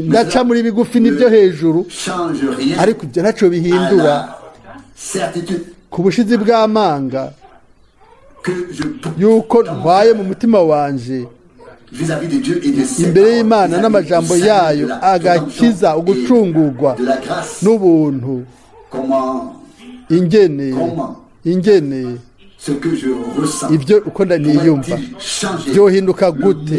ndaca muri bigufi n'ibyo hejuru, ariko ibyo ntacyo bihindura ku bushizi bw'amanga yuko ntwaye mu mutima wanje imbere y'Imana n'amajambo yayo, agakiza, ugucungurwa n'ubuntu. Ingene ibyo uko niyumva byohinduka gute?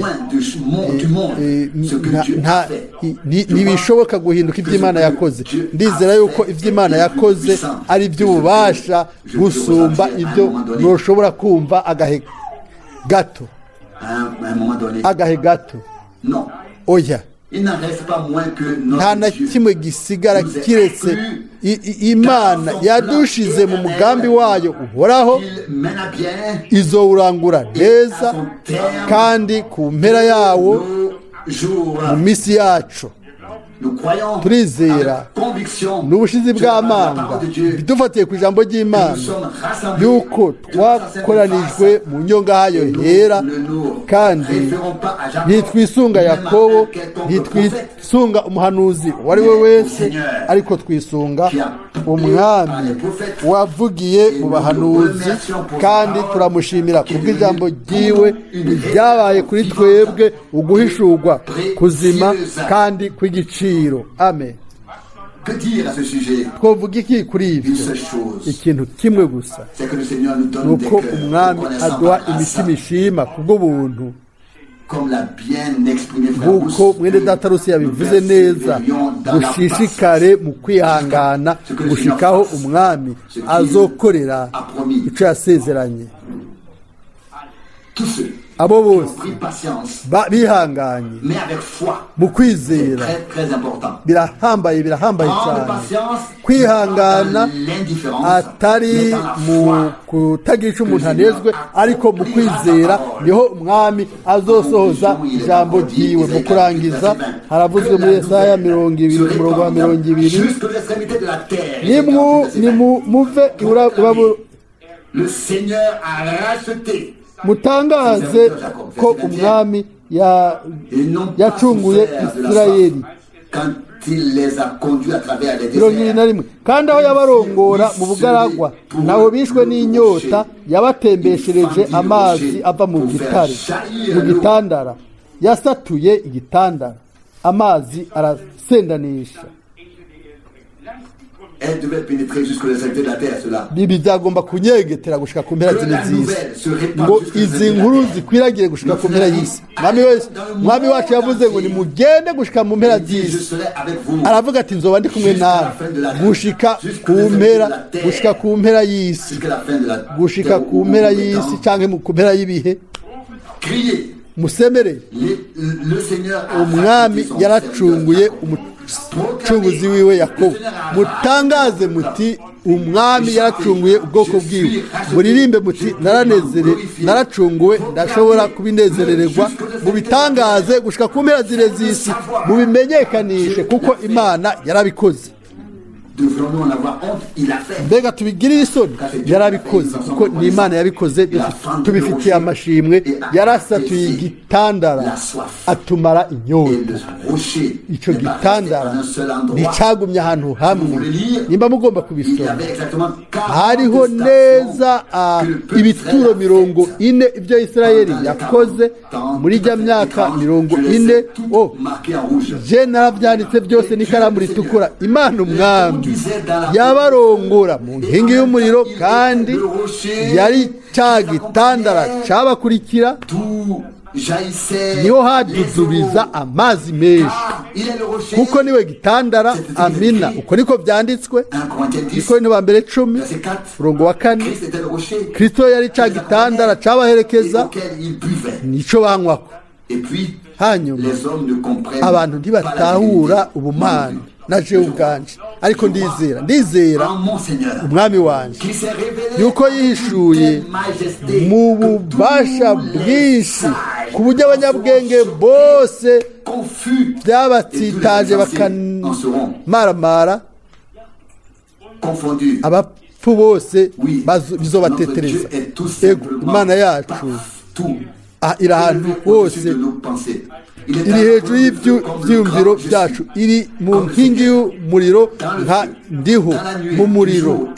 Ntibishoboka guhinduka ibyo Imana yakoze. Ndizera yuko ibyo Imana yakoze ari iby'ububasha gusumba ibyo ntushobora kumva agahe gato, agahe gato. Oya, nta na kimwe gisigara kiretse Imana yadushize mu mugambi wayo uhoraho, izowurangura neza kandi ku mpera yawo mu minsi yacu. Turizera n'ubushizi bw'amanga, dufatiye ku ijambo ry'Imana, yuko twakoranijwe mu nyongahayo hera, kandi ntitwisunga Yakobo, ntitwisunga umuhanuzi uwo ari we wese, ariko twisunga umwami wavugiye mu bahanuzi, kandi turamushimira kubw'ijambo ryiwe ryabaye kuri twebwe uguhishurwa kuzima kandi kw'igiciro. agaciro. Amen. Que dire à ce sujet? Twovuga iki kuri Une ibyo? seule chose, Ikintu kimwe gusa, c'est que le Seigneur nous ni donne des uko cœurs Umwami reconnaissants aduha par grâce, imitima ishima kubw'ubuntu, comme l'a bien exprimé frère nk'uko Rousse, mwene data Rusi nous yabivuze neza, persévérions dans la dushishikare mu kwihangana gushikaho Umwami azokorera a promis. icyo yasezeranye. Tous ceux Abo qui ont bose pris patience, bihanganye mais avec foi, mu c'est kwizera, très très important. birahambaye, birahambaye Prendre cyane. patience, Kwihangana pas dans l'indifférence, atari mais dans la mu foi. kutagira icyo umuntu anezwe, ariko mu kwizera niho Umwami azosohoza ijambo ryiwe. Mu kurangiza, haravuzwe muri Yesaya 20, umurongo wa 20: Jusqu'aux extrémités de la terre. Nimwu nimuve Le Seigneur a racheté mutangaze ko Umwami et non pas yacunguye souffert de la Isirayeli. soif quand il les a conduits à travers les mirongo ibiri na déserts. rimwe: kandi aho yabarongora mu bugaragwa, ntaho bishwe n'inyota, yabatembeshereje amazi ava mu gitare, mu gitandara. Yasatuye igitandara, amazi arasendanisha. Elle devait pénétrer jusqu'aux extrémités de la terre, cela. Ibi byagomba kunyegetera gushika ku mpera zine z'isi, ngo izi nkuru zikwiragire gushika ku mpera y'isi. Mwami wese, Mwami wacu yavuze ngo nimugende gushika mu mpera Il dit, je z'isi. serai avec vous. Aravuga ati: nzoba ndi kumwe nawe gushika ku mpera, gushika ku mpera y'isi, Jusqu'à la fin de la gushika terre. ku mpera y'isi cyangwa ku mpera y'ibihe. Criez. Musemereye. Le Seigneur a Umwami racheté son yaracunguye serviteur. umucunguzi wiwe Yakobo. Mutangaze muti: Umwami yaracunguye ubwoko bwiwe. Muririmbe muti: naranezere, naracunguwe, ndashobora kubinezerererwa. Mubitangaze gushika ku mpera zire z'isi, mubimenyekanishe, kuko Imana yarabikoze. Devrons-nous en avoir honte? Il a fait. Mbega tubigirire isoni? Yarabikoze, kuko ni Imana yabikoze, tubifitiye amashimwe. Yarasatuye igitandara, atumara Et inyota. le rocher Icyo n'est pas resté gitandara en un seul endroit. nticyagumye ahantu hamwe. Nimba mugomba Il y kubisoma, avait exactement 40 hariho stations neza que le peuple ibituro d'Israël a mirongo faites. ine ibyo Isirayeli yakoze muri ijya myaka 40. O, Marqué en rouge. je narabyanditse byose n'ikaramu ritukura. Imana Umwami yabarongora mu nkingi y'umuriro, kandi yari cya gitandara cyabakurikira, D'où jaillissait niho hadudubiza amazi menshi, Ah, il est le rocher. kuko niwe gitandara. Amina, uko niko byanditswe. 1 Corinthiens 10, Ikorinto ba mbere 10, verset 4. umurongo wa 4. Christ était le rocher. Kristo yari cya gitandara Et cyabaherekeza, auquel il buvait. nico banywako. Et puis, Hanyuma les hommes ne comprennent abantu pas la ntibatahura divinité. ubumana. Non plus. Na jewe ubwanje, ariko ndizera, ndizera En mon Seigneur, Umwami wanje, qui s'est révélé yuko yihishuye en toute majesté, mu que bubasha tous les bwinshi, sages ku buryo abanyabwenge en seront bose confus byabatsitaje et tous les insensés en seront bakamaramara, confondus. abapfu bose Oui, notre bizobatetereza. Dieu est tout Ego, simplement Imana yacu partout. iri ahantu hose, Au-dessus de nos pensées. Il est iri hejuru y'ibyiyumviro byacu, iri mu nkingi y'umuriro nka ndiho, mu muriro,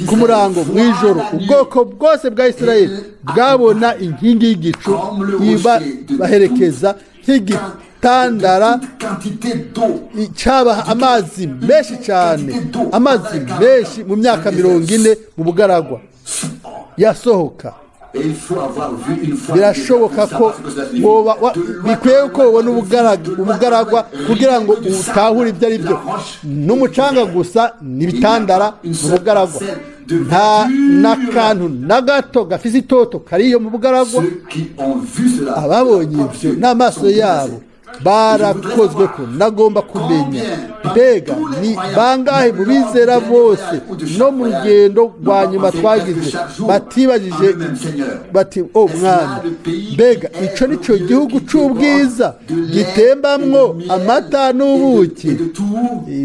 ku murango, mu ijoro ubwoko bwose bwa Isirayeli bwabona inkingi y'igicu ibaherekeza nk'igitandara cyabaha amazi menshi cyane, amazi menshi mu myaka 40 mu bugaragwa yasohoka. Birashoboka ko woba bikwiye ko ubona ubugaragwa kugira ngo utahure ibyo ari byo. N'umucanga gusa n'ibitandara mu bugaragwa, nta n'akantu na gato gafise itoto kariyo mu bugaragwa. Ababonye ibyo n'amaso yabo barakozwe ko. Nagomba kumenya, mbega ni bangahe mu bizera bose no mu rugendo rwa nyuma twagize batibajije bati: o Mwami, mbega icyo ni cyo gihugu cy'ubwiza gitembamwo amata n'ubuki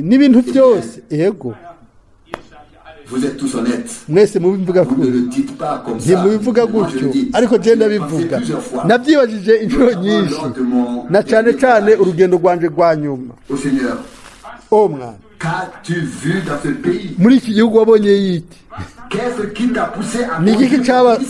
n'ibintu byose? Yego. Mwese mubivuga kuri, ntimubivuga gutyo, ariko genda bivuga. Nabyibajije inshuro nyinshi, na cyane cyane urugendo rwanje rwa nyuma. O Mwana, muri iki gihugu wabonye yiki? Ni igiki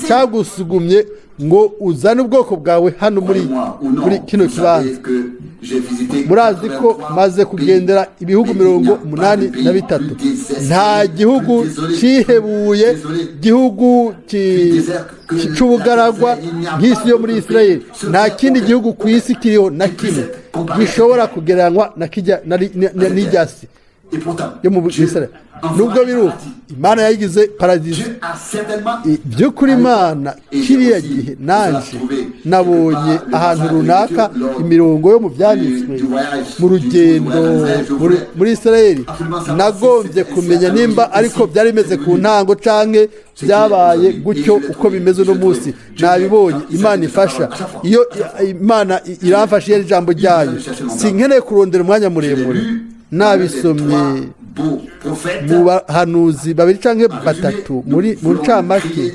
cyagusugumye Ngo uzane ubwoko bwawe hano muri Croyez-moi ou non, muri kino vous kibanza. savez que j'ai visité Murazi ko 83 maze pays, kugendera ibihugu mais il n'y mirongo a pas umunani de pays na bitatu, plus désespéré, nta gihugu plus désolé, cihebuye, plus désolé, gihugu plus désert que la c'ubugaragwa Israël. Il n'y a nk'isi pas yo muri d'autre Israel. pays sur Nta terre kindi auquel- gihugu ku isi kiriho na qui puisse kimwe être comparé. gishobora kugereranywa na kijya n'irya si Et pourtant, yo mu Dieu Israel. en fera Nubwo un biri uko, paradis. Imana yayigize paradizo. Dieu a certainement By'ukuri Imana kiriya gihe, nanje nabonye ahantu runaka imirongo yo mu byanditswe mu rugendo muri Israel. Nagombye kumenya nimba ariko byari bimeze ku ntango canke byabaye gutyo uko bimeze uno munsi. Nabibonye. Imana ifasha, iyo Imana iramfasha, iyo ari ijambo ryayo, sinkeneye kurondera umwanya muremure. Nabisomye beaux prophètes. mu bahanuzi babiri canke batatu. Muri mu ncamake,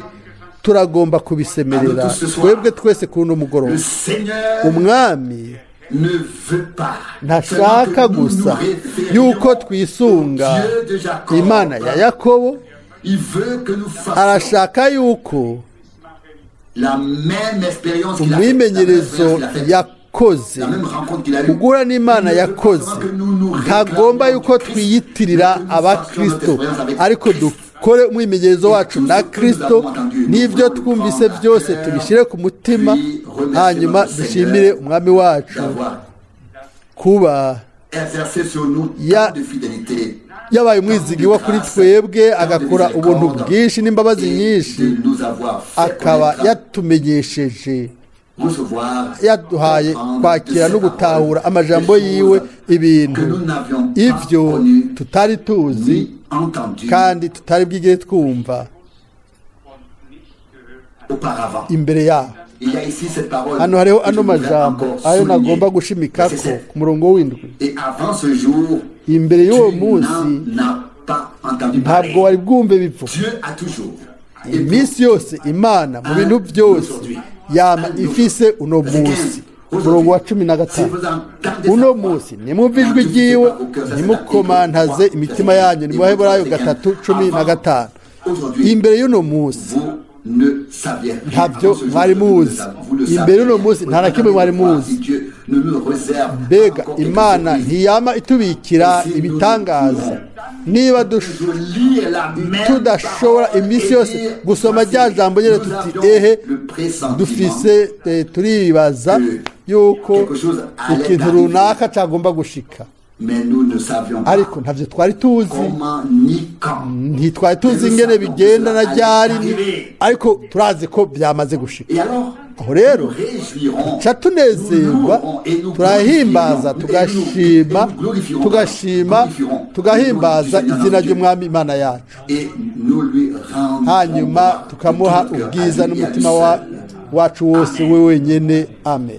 turagomba kubisemerera twebwe twese kuri uno mugoroba. Le Seigneur Umwami ne veut pas ntashaka seulement que nous gusa nous référions yuko twisunga au Dieu de Jacob. Imana ya Yakobo. Il veut que nous fassions Arashaka yuko la même expérience qu'il a faite, la même umwimenyerezo expérience qu'il a faite, yakoze, la même rencontre qu'il a eue. ugura n'Imana Il ne veut pas yakoze. seulement que nous nous Ntagomba réclamions yuko du Christ, twiyitirira mais que nous fassions notre abakristo, expérience avec ariko Christ. Dukore umwimenyerezo wacu na Kristo, n'ibyo twumvise byose tubishyire ku mutima, hanyuma dushimire Umwami wacu D'avoir kuba exercé sur nous tant de fidélité yabaye umwizigirwa kuri twebwe, agakora ubuntu bwinshi n'imbabazi et nyinshi, de nous avoir fait akaba connaître, yatumenyesheje, recevoir, yaduhaye comprendre kwakira de no ses gutahura paroles amajambo des yiwe, choses ibintu que nous n'avions pas ivyo connues tutari tuzi ni entendues kandi tutari bwigere twumva und nicht gehört auparavant. imbere yaho. Il y a ici cette parole Hano hariho que je ano voudrais majambo encore ayo souligner. nagomba gushimikako Verset 7. ku murongo w'indwi. Et avant ce jour, Imbere y'uwo tu munsi n'en as pas entendu ntabwo parler. wari bwumve bipfu. Dieu a toujours et Iminsi yose Imana mu bintu byose yama ifise uno munsi. Umurongo wa 15: uno munsi nimwumva ijwi ryiwe, ntimukomantaze imitima yanyu. Ni mu Baheburayo 3:15. Imbere y'uno munsi vous ne saviez rien. ntabyo Avant ce jour, mwari vous ne muzi. vous ne Imbere y'uno saviez munsi rien. nta na kimwe mwari muzi. Si Dieu ne nous réserve Mbega encore quelques Imana surprises. ntiyama itubikira ibitangaza? Niba Toujours lire la même tudashobora parole iminsi et yose dire, gusoma rya jambo nyine nous tuti avions ehe, le pressentiment dufise turibaza yuko quelque chose allait ikintu arriver. runaka cyagomba gushika, Mais nous ne savions pas ariko ntabyo twari tuzi, comment ni quand. ntitwari tuzi ingene bigenda na ryari, ariko turazi ko byamaze gushika. Et alors, Aho rero nous réjouirons, ca tunezerwa, nous louerons et nous turahimbaza, glorifierons, tugashima, et nous glorifierons, tugashima, glorifierons tugahimbaza le nom du izina Seigneur ry'Umwami Imana yacu, et nous lui rendrons hanyuma gloire de tukamuha tout notre cœur, ubwiza à lui et à lui n'umutima seul. wacu wose, we wenyine. Amen.